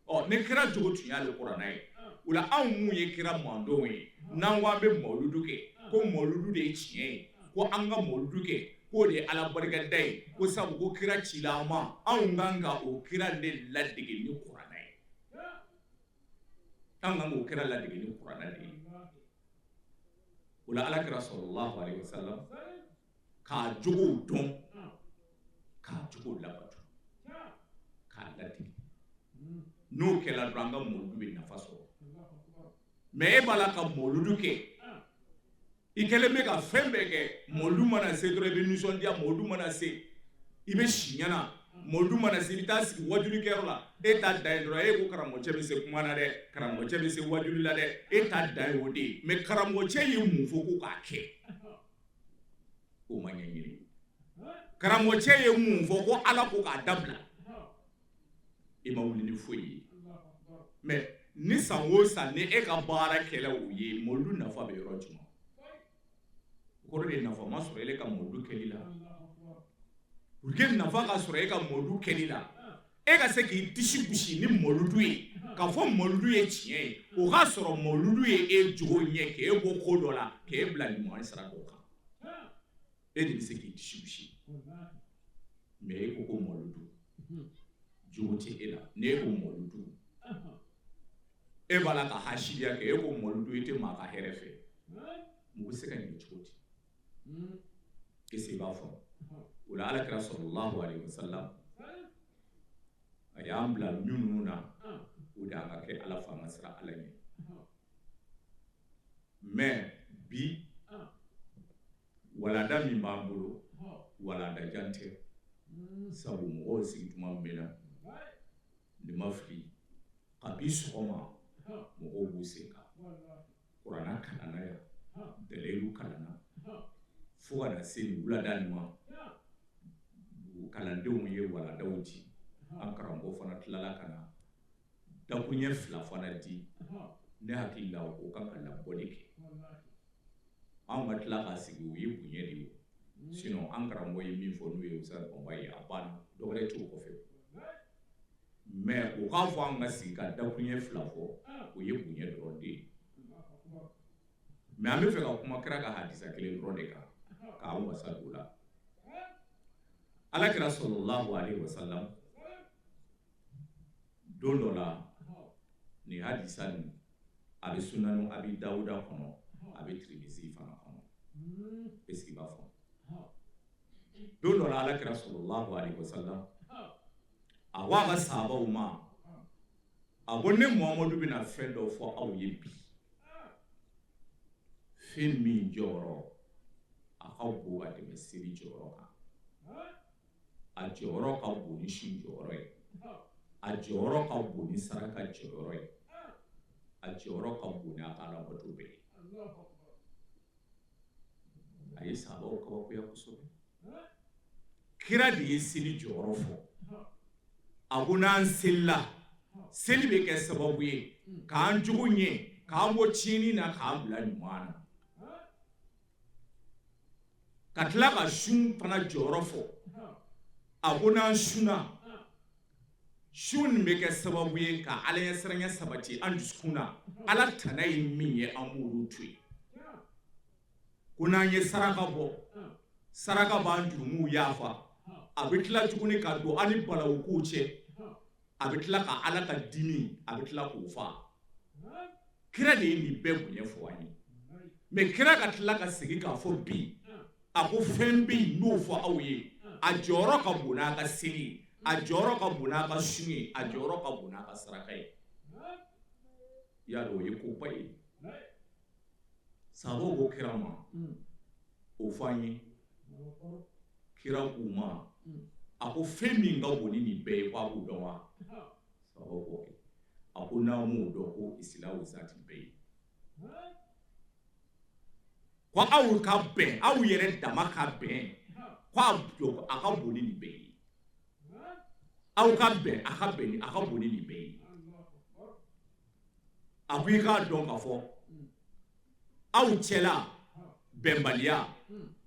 Ɔ, ni kira jogo tun y'ale kuranɛ ye, o la, anw mun ye kira mandenw ye? N'an ko an bɛ mawuludu kɛ, ko mawuludu de ye tiɲɛ ye, ko an ka mawuludu kɛ, k'o de ye Ala barikada ye, ko sabu ko kira cila an ma, anw kan ka o kira de ladege ni kuranɛ ye. An kan k'o kira ladege ni kuranɛ de ye. O la Ala kira sallallahu alaihi wasallam k'a jogow dɔn, k'a jogow labato, k'a ladege. N'o kɛra dɔrɔn, an ka mawuludu bɛ nafa sɔrɔ. Mais e b'a la ka mawuludu kɛ, i kɛlen bɛ ka fɛn bɛɛ kɛ. Mawuludu mana se dɔrɔn, i bɛ nisɔndiya. Mawuludu mana se, i bɛ si ɲɛna. Mawuludu mana se, i bɛ taa sigi wajulikɛyɔrɔ la. E ta dan ye dɔrɔn, e ko karamɔgɔcɛ bɛ se kuma na dɛ, karamɔgɔcɛ bɛ se wajuli la dɛ. E ta dan ye o de ye. Mais karamɔgɔcɛ ye mun fɔ ko k'a kɛ, o ma ɲɛɲini. Karamɔgɔcɛ ye mun fɔ ko Ala ko k'a dabila, i ma wuli ni foyi ye. Mais ni san o san ni e ka baara kɛla o ye, mawuludu nafa bɛ yɔrɔ jumɛn? O kɔrɔ de nafa ma sɔrɔ e ka mawuludu kɛli la. Pour que nafa ka sɔrɔ e ka mawuludu kɛli la, e ka se k'i disi gosi ni mawuludu ye, k'a fɔ mawuludu ye tiɲɛ ye, o k'a sɔrɔ mawuludu ye e jogo ɲɛ, k'e bɔ ko dɔ la, k'e bila ɲuman sira dɔ kan, e de bɛ se k'i disi gosi. Mais e ko ko mawuludu, jogo tɛ e la. N'e ko mawuludu, e b'a la ka hasidiya kɛ. E ko mawuludu, e tɛ maa ka hɛrɛ fɛ. Mun bɛ se ka ɲɛ cogo di? Est-ce i b'a fɔ o la, Ala kira sallallahu alaihi wasallam a y'an bila minnu na, o de y'an ka kɛ Ala fɛ, an ka siran Ala ɲɛ. Mais bi walanda min b'an bolo, walanda jan tɛ, sabu mɔgɔw sigi tuma mɛnna. Ni ma fili, kabi sɔgɔma mɔgɔw b'u sen kan. Kuranna kalanna yan, dalilu kalanna, fo ka na se nin wulada nin ma. Kalandenw ye walandaw di, an karamɔgɔ fana tilala ka na dakuruɲɛ fila fana di. Ne hakili la, o kan ka labɔli kɛ. Anw ka tila ka sigi, o ye bonya de ye. Sinon an karamɔgɔ ye min fɔ, n'o ye Ustaz Banba ye, a banna, dɔwɛrɛ t'o kɔfɛ. Mais o k'a fɔ an ka sigi ka dakuruɲɛ fila fɔ, o ye bonya dɔrɔn de ye. Mais an bɛ fɛ ka kuma kira ka hadisa kelen dɔrɔn de kan k'an wasa don o la. Ala kira sallallahu alaihi wasallam, don dɔ la, nin hadisa nin a bɛ Sunanu Abi Dawuda kɔnɔ, a bɛ Tirimizi fana kɔnɔ. Est-ce que i b'a fɔ don dɔ la, Ala kira sallallahu alaihi wasallam a ko a ka sahabaw ma, a ko ne Muhamadu bɛna fɛn dɔ fɔ aw ye bi, fɛn min jɔyɔrɔ a ka bon ka tɛmɛ seli jɔyɔrɔ kan, a jɔyɔrɔ ka bon ni sun jɔyɔrɔ ye, a jɔyɔrɔ ka bon ni saraka jɔyɔrɔ ye, a jɔyɔrɔ ka bon ni a ka alabato bɛɛ ye. A ye sahabaw kabakoya kosɛbɛ. Kira de ye seli jɔyɔrɔ fɔ. A ko n'an selila, seli bɛ kɛ sababu ye k'an jogo ɲɛ, k'an bɔ tiɲɛni na, k'an bila ɲuman na. Ka tila ka sun fana jɔyɔrɔ fɔ. A ko n'an sunna, sun nin bɛ kɛ sababu ye ka Ala ɲɛsiranya sabati an dusukun na. Ala tana ye min ye, an b'olu to yen. Ko n'an ye saraka bɔ, saraka b'an jurumuw yafa. A bɛ tila tuguni ka don an ni balawukow cɛ. A bɛ tila ka Ala ka dimi, a bɛ tila k'o fa. Kira de ye nin bɛɛ bonya fɔ an ye. Mais kira ka tila ka segin k'a fɔ bi, a ko fɛn bɛ yen n'o fɔ aw ye, a jɔyɔrɔ ka bon n'a ka seli ye, a jɔyɔrɔ ka bon n'a ka sun ye, a jɔyɔrɔ ka bon n'a ka saraka ye. I y'a dɔn, o ye koba ye. Sahabaw ko kira ma, o fɔ an ye. Kira k'u ma, a ko fɛn min ka bon ni nin bɛɛ ye, ko a b'o dɔn wa? Sahabaw ko a ko n'an m'o dɔn, ko isilahu zati bɛɛ ye, ko aw ka bɛn, aw yɛrɛ dama ka bɛn, ko a ka bon ni nin bɛɛ ye. Aw ka bɛn, a ka bɛn, a ka bon ni nin bɛɛ ye. A ko i k'a dɔn k'a fɔ aw cɛla bɛnbaliya,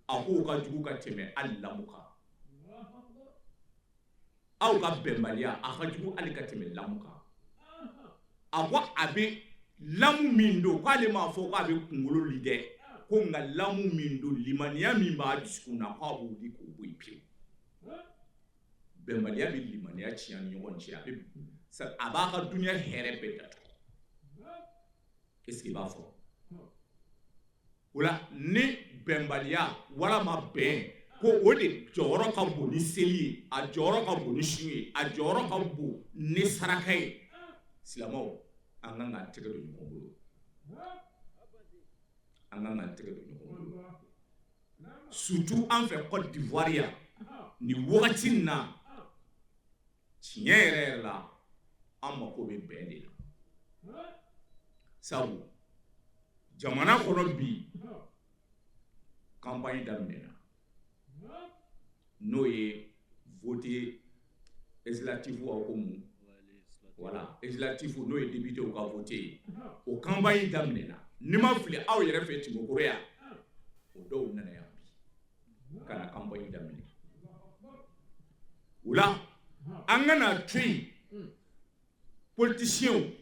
a k'o ka jugu ka tɛmɛ hali lamu kan. Aw ka bɛnbaliya, a ka jugu hali ka tɛmɛ lamu kan. A ko a bɛ Lamu min don, k'ale m'a fɔ k'a bɛ kunkolo li dɛ, ko nka lamu min don, limaniya min b'a dusukun na, k'a b'o li k'o bɔ yen pewu. Bɛnbaliya bɛ limaniya tiɲɛ ni ɲɔgɔn cɛ, a bɛ a b'a ka dunya hɛrɛ bɛɛ datugu. Est ce que i b'a fɔ o la, ni bɛnbaliya walama bɛn, ko o de jɔyɔrɔ ka bon ni seli ye, a jɔyɔrɔ ka bon ni sun ye, a jɔyɔrɔ ka bon ni saraka ye. Silamɛw, an kan k'an tɛgɛ don ɲɔgɔn bolo, an kan k'an tɛgɛ don ɲɔgɔn bolo, surtout an fɛ Côte d'Ivoire yan nin wagati in na. Tiɲɛ yɛrɛ yɛrɛ la, an mako bɛ bɛn de la, sabu jamana kɔnɔ bi, campagne daminɛna, n'o ye vote législatif aw ko mun, voilà, législatif, n'o ye député ka vote ye. O campagne daminɛna. Ni ma fili, aw yɛrɛ fɛ Tibokoro yan, o dɔw nana yan bi ka na campagne daminɛ. O la, an kana to yen politiciens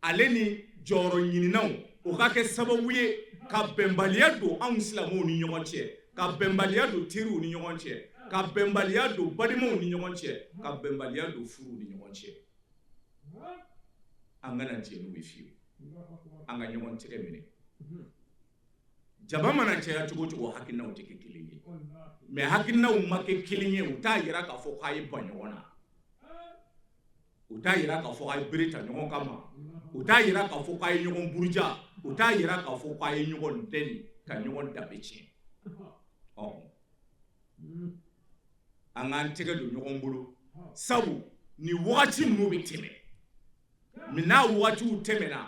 ale ni jɔyɔrɔ ɲininaw, o ka kɛ sababu ye ka bɛnbaliya don anw silamɛw ni ɲɔgɔn cɛ, ka bɛnbaliya don teriw ni ɲɔgɔn cɛ, ka bɛnbaliya don balimaw ni ɲɔgɔn cɛ, ka bɛnbaliya don furuw ni ɲɔgɔn cɛ. An kana jɛ n'u ye fiyewu. An ka ɲɔgɔn tɛgɛ minɛ. Jama mana caya cogo cogo, hakilinaw tɛ kɛ kelen ye. Mais hakilinaw ma kɛ kelen ye, u t'a yira k'a fɔ k'a ye ban ɲɔgɔn na, u t'a yira k'a fɔ k'a ye bere ta ɲɔgɔn kama, u t'a yira k'a fɔ k'a ye ɲɔgɔn buruja, u t'a yira k'a fɔ k'a ye ɲɔgɔn dɛni ka ɲɔgɔn danbe tiɲɛ. Ɔ, an k'an tɛgɛ don ɲɔgɔn bolo, sabu nin wagati ninnu bɛ tɛmɛ. Mais n'a wagatiw tɛmɛna,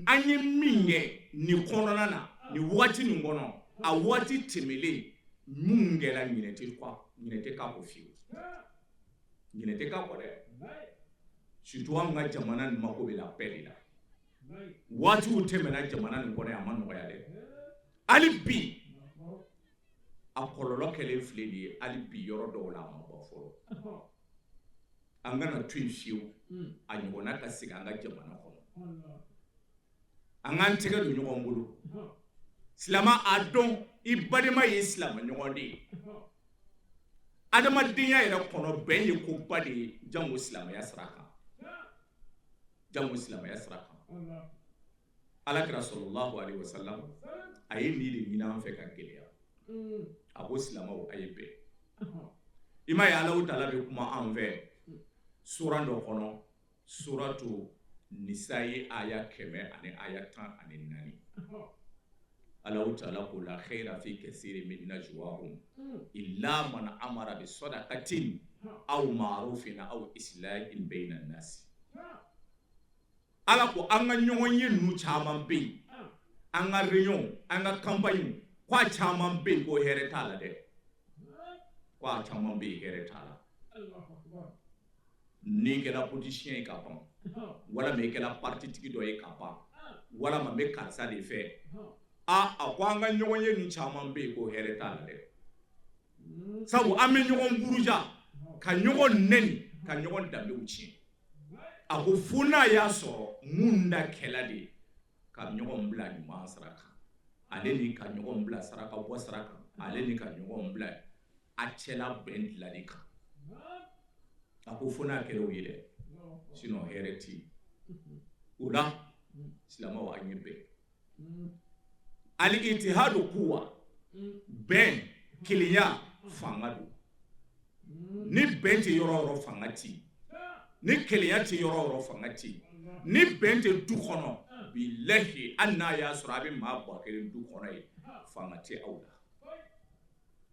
an ye min kɛ nin kɔnɔna na, nin wagati nin kɔnɔ, a wagati tɛmɛlen, minnu kɛra, ɲinɛ tɛ kɔ, ɲinɛ tɛ k'a kɔ fiyewu, ɲinɛ tɛ k'a kɔ dɛ. Surtout an ka jamana nin mako bɛ la paix de la. Waatiw tɛmɛna jamana nin kɔnɔ, a ma nɔgɔya dɛ. Hali bi a kɔlɔlɔ kɛlen filɛ nin ye, hali bi yɔrɔ dɔw la a ma ban fɔlɔ. An kana to yen fiyewu a ɲɔgɔnna ka segin an ka jamana kɔnɔ. An k'an tɛgɛ don ɲɔgɔn bolo. Silama, a dɔn i balima ye silama ɲɔgɔn de ye. Adamadenya yɛrɛ kɔnɔ, bɛn ye koba de ye, jango silamɛya sira kan, jango silamɛya sira kan. Alakira sallallahu alaihi wasallam, a ye nin de ɲini an fɛ ka gɛlɛya. A ko silamɛw, a ye bɛn. I m'a ye, Alahu taala bɛ kuma an fɛ suran dɔ kɔnɔ, suratu nisa ye aya 114. Alahu taala ko: la khaira fi kasirin min najwahum illa man amara bi sadaqatin aw ma'rufin aw islahin bayna nas. Ala ko an ka ɲɔgɔn ye ninnu caman bɛ yen, an ka réunion, an ka campagne, ko a caman bɛ yen ko hɛrɛ t'a la dɛ, ko a caman bɛ yen, hɛrɛ t'a la. N'i kɛra politicien ye ka ban, walama i kɛra parti tigi dɔ ye ka ban, walama n bɛ karisa de fɛ, a a ko an ka ɲɔgɔn ye ninnu caman bɛ yen ko hɛrɛ t'a la dɛ, sabu an bɛ ɲɔgɔn buruja, ka ɲɔgɔn nɛni, ka ɲɔgɔn danbew tiɲɛ. A ko fo n'a y'a sɔrɔ mun da kɛla de ka ɲɔgɔn bila ɲuman sira kan, ale ni ka ɲɔgɔn bila saraka bɔ sira kan, ale ni ka ɲɔgɔn bila a cɛla bɛn dilanni kan. A ko fo n'a kɛra o ye dɛ, sinon hɛrɛ tɛ yen. O la, silamɛw, an ye bɛn. Al ittihadu quwwa, bɛn, kelenya fanga don. Ni bɛn tɛ yɔrɔ yɔrɔ, fanga tɛ yen. Ni kelenya tɛ yɔrɔ yɔrɔ, fanga tɛ yen. Ni bɛn tɛ du kɔnɔ, bilahi, hali n'a y'a sɔrɔ a bɛ maa 1000 du kɔnɔ yen, fanga tɛ aw la.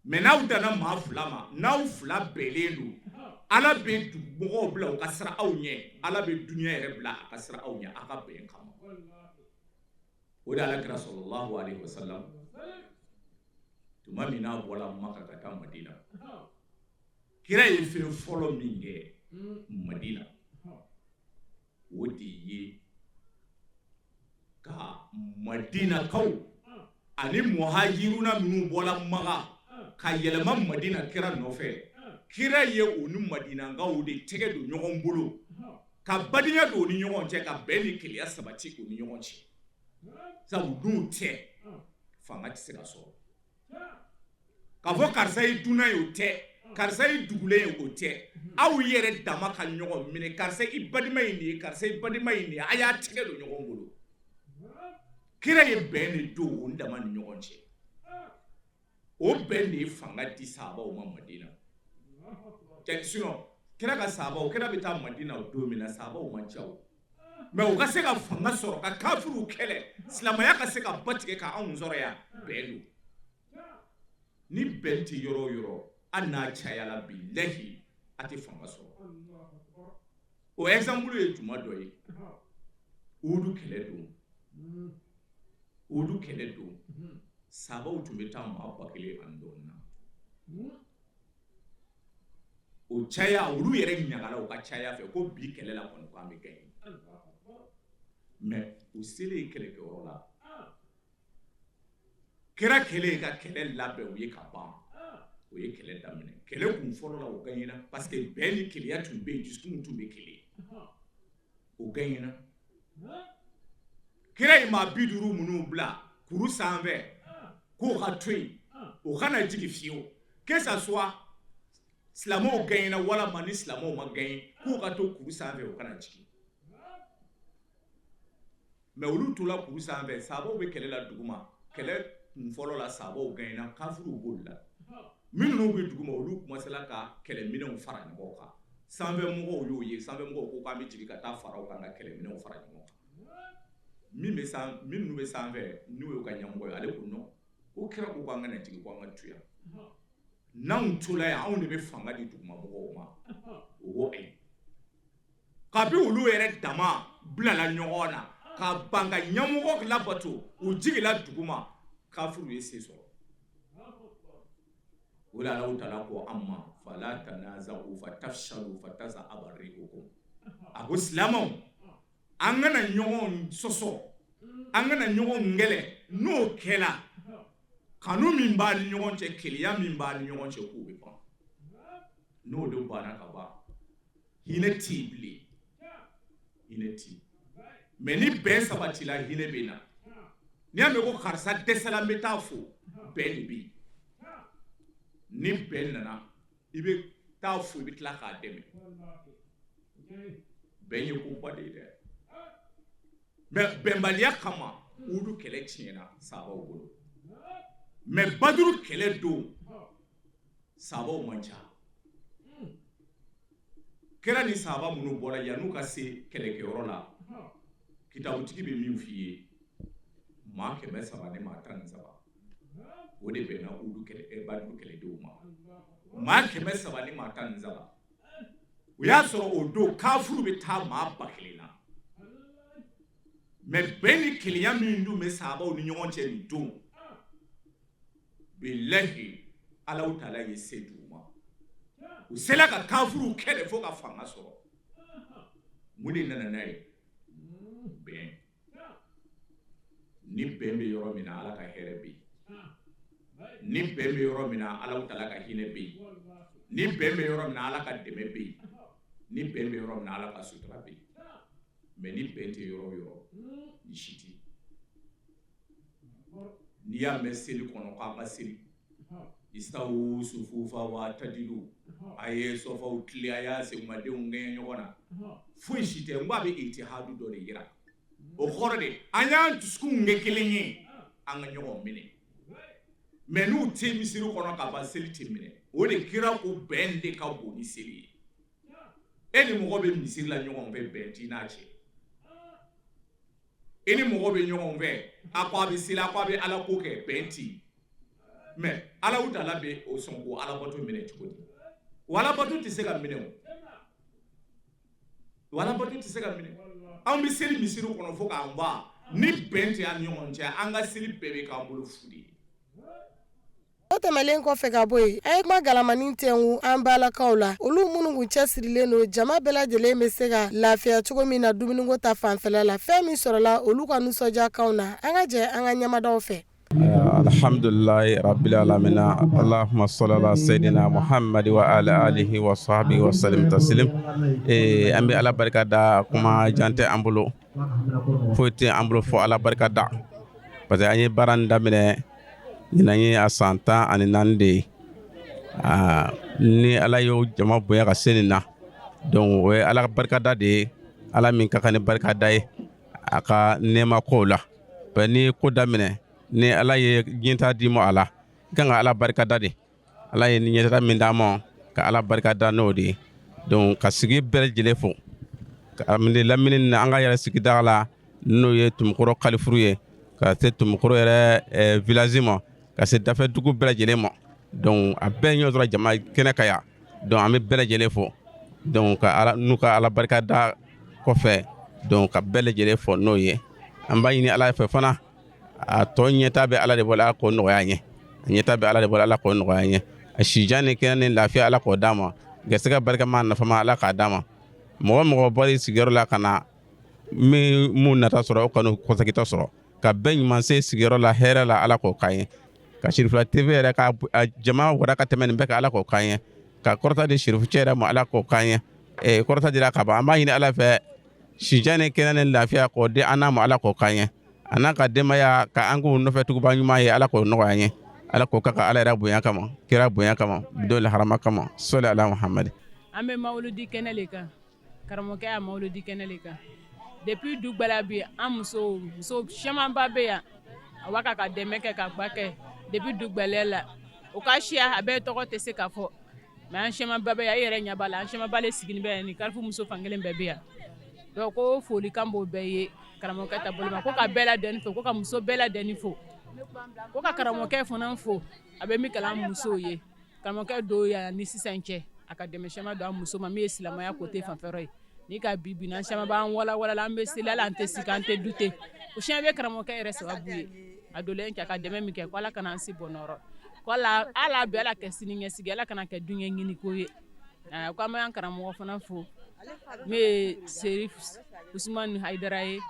Mais n'aw danna maa fila ma, n'aw fila bɛnnen don, Ala bɛ dugumɔgɔw bila u ka siran aw ɲɛ, Ala bɛ dunuya yɛrɛ bila a ka siran aw ɲɛ aw ka bɛn kama. O de Ala kira sallallahu alaihi wasallam, tuma min n'a bɔra Maka ka taa Madina, kira ye fɛn fɔlɔ min kɛ Madina, o de ye ka Madinakaw ani muhajiruna minnu bɔra Maka ka yɛlɛma Madina kira nɔfɛ, kira ye u ni Madinakaw de tɛgɛ don ɲɔgɔn bolo. Ka badenya don u ni ɲɔgɔn cɛ, ka bɛn ni kelenya sabati u ni ɲɔgɔn cɛ. Sabu n'o tɛ, fanga tɛ se ka sɔrɔ. K'a fɔ karisa ye dunan ye, o tɛ, karisa ye dugulen ye, o tɛ. Aw yɛrɛ dama ka ɲɔgɔn minɛ, karisa i balima ye nin ye, karisa i balima ye nin ye, a y'a tɛgɛ don ɲɔgɔn bolo. Kira ye bɛn de don o dama ni ɲɔgɔn cɛ. O bɛn de ye fanga di sahabaw ma Madina. Cɛ sinon kira ka sahabaw, kira bɛ taa Madina don min na, sahabaw man ca o. Mais u ka se ka fanga sɔrɔ ka kafiriw kɛlɛ, silamɛya ka se ka ba tigɛ ka anw sɔrɔ yan, bɛn don. Ni bɛn tɛ yɔrɔ o yɔrɔ, hali n'a cayala, bilahi a tɛ fanga sɔrɔ. O exemple ye juma dɔ ye? Uhudu kɛlɛ don. Uhudu kɛlɛ don, sahabaw tun bɛ taa maa 1000 ani dɔɔnin na. O caya, olu yɛrɛ ɲagala u ka caya fɛ ko bi kɛlɛ la kɔni ko an bɛ gagner. Mais u selen kɛlɛkɛyɔrɔ la, kira kɛlen ka kɛlɛ labɛn u ye ka ban, o ye kɛlɛ daminɛ. Kɛlɛ kun fɔlɔ la, u gagnera parce que bɛn ni kelenya tun bɛ yen, dusukun tun bɛ kelen, u gagnera. Kira ye maa 50 minnu bila kuru sanfɛ k'o ka to yen, o kana jigin fiyewu, que ça soit silamɛw gagnera walama ni silamɛw ma gagner, k'u ka to kuru sanfɛ, o kana jigin. Mais olu tola kuru sanfɛ, sahabaw bɛ kɛlɛ la duguma. Kɛlɛ kun fɔlɔ la, sahabaw gagnera, kafiriw bolila. Minnu bɛ duguma, olu commencera ka kɛlɛminɛnw fara ɲɔgɔn kan. Sanfɛmɔgɔw y'o ye, sanfɛmɔgɔw ko k'an bɛ jigin ka taa fara u kan ka kɛlɛminɛnw fara ɲɔgɔn kan. Min bɛ san, minnu bɛ sanfɛ, n'o y'u ka ɲɛmɔgɔ ye, ale ko non, ko kira ko k'an kana jigin, ko an ka to yan. N'anw tola yan, anw de bɛ fanga di dugumamɔgɔw ma. O ko ayi. Kabi olu yɛrɛ dama bilala ɲɔgɔn na ka ban ka ɲɛmɔgɔ labato, u jigila duguma, kafiriw ye se sɔrɔ. O la Alahu taala ko an ma fala tanaza'u fatafshalu fatazhaba rihukum. A ko silamɛw, an kana ɲɔgɔn sɔsɔ, an kana ɲɔgɔn kɛlɛ. N'o kɛla, kanu min b'a ni ɲɔgɔn cɛ, kelenya min b'a ni ɲɔgɔn cɛ, k'o bɛ ban. N'o de banna ka ban, hinɛ tɛ yen bilen, hinɛ tɛ yen. Mais ni bɛn sabatila, hinɛ bɛ na. N'i y'a mɛn ko karisa dɛsɛla, n bɛ taa fo, bɛn de bɛ yen. Ni bɛn nana, i bɛ taa fo, i bɛ tila k'a dɛmɛ. Bɛn ye koba de ye dɛ. Mais bɛnbaliya kama, Uhudu kɛlɛ tiɲɛna sahabaw bolo. Mais Baduru kɛlɛ don, sahabaw man ca. Kira ni sahaba minnu bɔra, yan'u ka se kɛlɛkɛyɔrɔ la, kitabutigi bɛ min f'i ye, maa 313, o de bɛnna Uhudu kɛlɛ, Baduru kɛlɛdenw ma. Maa 313. O y'a sɔrɔ o don kafuru bɛ taa maa 1000 na. Mais bɛn ni kelenya min dun bɛ sahabaw ni ɲɔgɔn cɛ nin don, bilahi Alahu taala ye se d'u ma. U sela ka kafiriw kɛlɛ fo ka fanga sɔrɔ. Mun de nana n'a ye? Bɛn. Ni bɛn bɛ yɔrɔ min na, Ala ka hɛrɛ bɛ yen. Ni bɛn bɛ yɔrɔ min na, Alahu taala ka hinɛ bɛ yen. Ni bɛn bɛ yɔrɔ min na, Ala ka dɛmɛ bɛ yen. Ni bɛn bɛ yɔrɔ min na, Ala ka sutura bɛ yen. Mais ni bɛn tɛ yɔrɔ o yɔrɔ, ni si tɛ. N'i y'a mɛn seli kɔnɔ k'an ka seli istawu sufufa wa tadilu, a ye sɔfaw tilen, a y'a segumadenw kɛɲɛ ɲɔgɔn na, foyi si tɛ. N ko a bɛ itihadu dɔ de yira. O kɔrɔ de, an y'an dusukunw kɛ kelen ye, an ka ɲɔgɔn minɛ. Mais n'u tɛ misiri kɔnɔ ka ban, seli tɛ minɛ. O de kira ko bɛn de ka bon ni seli ye. E ni mɔgɔ bɛ misiri la ɲɔgɔn fɛ, bɛn t'i n'a cɛ. I ni mɔgɔ bɛ ɲɔgɔn fɛ, a ko a bɛ seli, a ko a bɛ ala ko kɛ, bɛn tɛ yen. Mais Alahu taala bɛ o sɔn k'o alabato minɛ cogo di? O alabato tɛ se ka minɛ. O alabato tɛ se ka minɛ. Anw bɛ seli misiri kɔnɔ fo k'an ban, ni bɛn tɛ an ni ɲɔgɔn cɛ, an ka seli bɛɛ bɛ k'an bolo fu de ye. O tɛmɛlen kɔfɛ ka bɔ yen, an ye kuma galamanin tɛnku an balakaw la, olu minnu kun cɛsirilen don jama bɛɛ lajɛlen bɛ se ka lafiya cogo min na dumuniko ta fanfɛla la. Fɛn min sɔrɔla olu ka nisɔndiyakanw na, an ka jɛ an ka ɲɛmadaw fɛ. Alhamdulilayi rabbil alamina, Allahumma salli ala sayyidina Muhammad wa ala alihi wa sahbihi wa sallim taslim. An bɛ Ala barika da, kuma jan tɛ an bolo, foyi tɛ an bolo fo Ala barika da, parce que an ye baara nin daminɛ ɲinan ye a san 14 de ye. Aa, ni Ala y'o jama bonya ka se nin na, donc o ye Ala barika da de ye. Ala min ka kan ni barika da ye a ka nɛɛma kow la, parce que n'i ye ko daminɛ, ni Ala ye ɲɛta d'i ma a la, i kan ka Ala barika da de. Ala ye ɲɛta min d'an ma, ka Ala barika da n'o de ye. Donc ka sigi bɛɛ lajɛlen fo ka minɛ lamini na, an ka yɛrɛ sigida la, n'o ye Tumukɔrɔ kalifuru ye, ka se Tumukɔrɔ yɛrɛ village ma, ka se dafɛ dugu bɛɛ lajɛlen ma. Donc a bɛɛ ɲɔgɔn sɔrɔ jama kɛnɛ kan yan. Donc an bɛ bɛɛ lajɛlen fo. Donc ka Ala n'u ka Ala barika da kɔfɛ, donc ka bɛɛ lajɛlen fo n'o ye. An b'a ɲini Ala fɛ fana, a tɔ ɲɛta bɛ Ala de bolo, Ala k'o nɔgɔya an ye. A ɲɛta bɛ Ala de bolo, Ala k'o nɔgɔya an ye. A sijan ni kɛnɛ ni lafiya, Ala k'o d'a ma. Garisigɛ barikama nafama, Ala k'a d'a ma. Mɔgɔ mɔgɔ bɔra i sigiyɔrɔ la ka na, min mun nata sɔrɔ, o kanu kɔsegintɔ sɔrɔ, ka bɛɛ ɲuman se sigiyɔrɔ la hɛrɛ la, Ala k'o k'an ye. Ka Sirifila TV yɛrɛ ka jama wara ka tɛmɛ nin bɛɛ kan, Ala k'o k'an ye. Ka kɔrɔta di Sirifu cɛ yɛrɛ ma, Ala k'o k'an ye. Kɔrɔta dira ka ban, an b'a ɲini Ala fɛ, sijan ni kɛnɛ ni lafiya k'o di an n'a ma, Ala k'o k'an ye. A n'a ka denbaya, ka an k'u nɔfɛ tuguba ɲuman ye, Ala k'o nɔgɔya an ye. Ala k'o kɛ ka Ala yɛrɛ bonya kama, kira bonya kama, don harama kama, sɔli ala Muhamadi. An bɛ mawuludi kɛnɛ le kan, karamɔgɔkɛ y'a mawuludi kɛnɛ le kan. Depuis dugbala bi, an muso muso camanba bɛ yan, a wa ka dɛmɛ kɛ ka ba kɛ depuis dugbala la. O ka siya a bɛɛ tɔgɔ tɛ se ka fɔ, mais an camanba bɛ yan, e yɛrɛ ɲɛ b'a la, an camanba le sigilen bɛ yan, ni karifu muso fankelen bɛɛ bɛ yan. Donc ko folikan b'o bɛɛ ye karamɔgɔkɛ ta bolo ma, ko ka bɛɛ ladɛnni fo, ko ka muso bɛɛ ladɛnni fo, ko ka karamɔgɔkɛ fana fo, a bɛ min kalan musow ye. Karamɔgɔkɛ don yan ni sisan cɛ, a ka dɛmɛ caman don an muso ma, min ye silamɛya côté fanfɛyɔrɔ ye. Ni ka bi bi an caman b'an walawala, an bɛ seli, an tɛ sigi, an tɛ dute, o siɲɛ bɛ karamɔgɔkɛ yɛrɛ sababu ye. A donlen kɛ ka dɛmɛ min kɛ, ko Ala kana an si bɔnɔrɔ, ko Ala bɛ Ala kɛ sini ɲɛsigi, Ala kana kɛ duɲɛ ɲini ko ye. Ko an b'an karamɔgɔ fana fo, min ye Serif Usumani Hayidara ye,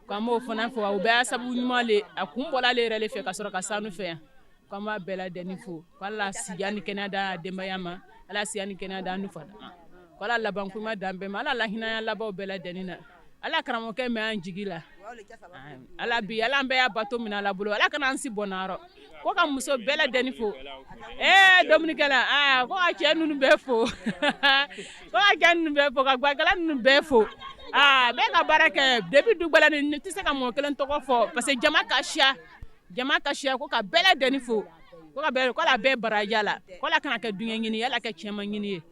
ko an b'o fana fo. O bɛɛ y'a sababu ɲuman le, a kun bɔra ale yɛrɛ le fɛ ka sɔrɔ ka sanu fɛ yan. Ko an b'a bɛɛ ladɛnni fo, ko Ala siya ni kɛnɛya d'an denbaya ma, Ala siya ni kɛnɛya d'an fa ma, ko Ala laban kuma d'an bɛɛ ma, Ala lahinaya labanw bɛɛ ladɛnni na, Ala karamɔgɔkɛ mɛn an jigi la, Ala bi Ala an bɛɛ y'a bato minɛ Ala bolo, Ala kana an si bɔnna. Ko ka muso bɛɛ ladɛnni fo, dominikɛla, aa ko ka cɛ ninnu bɛɛ fo, ko ka cɛ ninnu bɛɛ fo, ka guwakɛla ninnu bɛɛ fo. Aa, bɛɛ ka baara kɛ depuis dugbala ni tɛ se ka mɔgɔ kelen tɔgɔ fɔ, parce que jama ka siya, jama ka siya. Ko ka bɛɛ ladɛnni fo, ko ka bɛɛ, ko Ala bɛɛ baraja la, ko Ala kana kɛ duɲɛ ɲini ye, Ala kɛ tiɲɛma ɲini ye.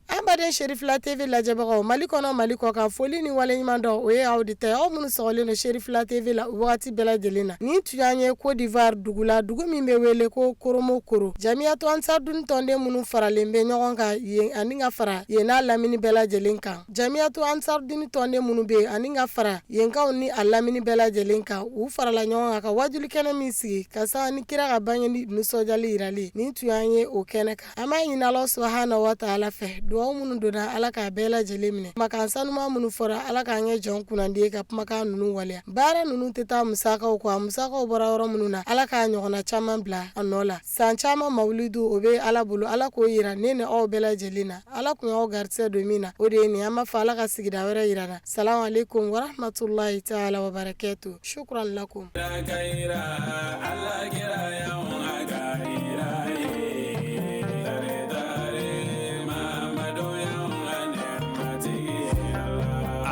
An baden Serifila TV lajɛbagaw, Mali kɔnɔ, Mali kɔ kan, foli ni waleɲuman dɔn o ye aw de ta ye, aw minnu sɔgɔlen don Serifila TV la wagati bɛɛ lajɛlen na. Nin tun y'an ye Côte d'Ivoire dugu la, dugu min bɛ wele ko Koromokoro. Jamiyatu Ansarudini tɔnden minnu faralen bɛ ɲɔgɔn kan yen ani ka fara yen n'a lamini bɛɛ lajɛlen kan, Jamiyatu Ansarudini tɔnden minnu bɛ yen ani ka fara yenkaw ni a lamini bɛɛ lajɛlen kan, u farala ɲɔgɔn kan ka wajuli kɛnɛ min sigi ka sanga ni kira ka bangeni nisɔndiyali yirali. Nin tun y'an ye o kɛnɛ kan. An b'a ɲini Ala subahana wa taala fɛ, dugawu minnu donna, Ala k'a bɛɛ lajɛlen minɛ. Kumakan sanuman minnu fɔra, Ala k'an kɛ jɔn kunnandi ye ka kumakan ninnu waleya. Baara ninnu tɛ taa musakaw kɔ, a musakaw bɔra yɔrɔ minnu na, Ala k'a ɲɔgɔnna caman bila a nɔ la. San caman mawulidu, o bɛ Ala bolo, Ala k'o yira ne ni aw bɛɛ lajɛlen na. Ala kun y'aw garisɛgɛ don min na, o de ye nin. An b'a fɔ Ala ka sigida wɛrɛ yira na. Salamu aleykum warahmatulahi taala wabarakatu, shukran lakum.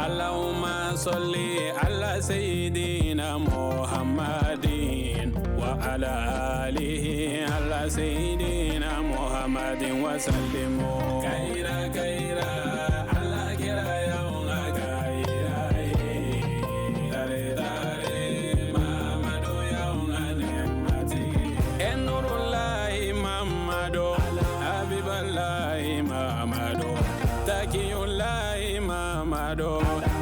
Allahumma salli ala sayyidina Muhammadin wa ala alihi ala sayyidina Muhammadin wa sallimu. Kaira kaira ala kira ya kaira tare tare Muhammadu ya ngane Enurullahi Muhammadu Habiballahi Muhammadu Takiyullahi Muhammadu.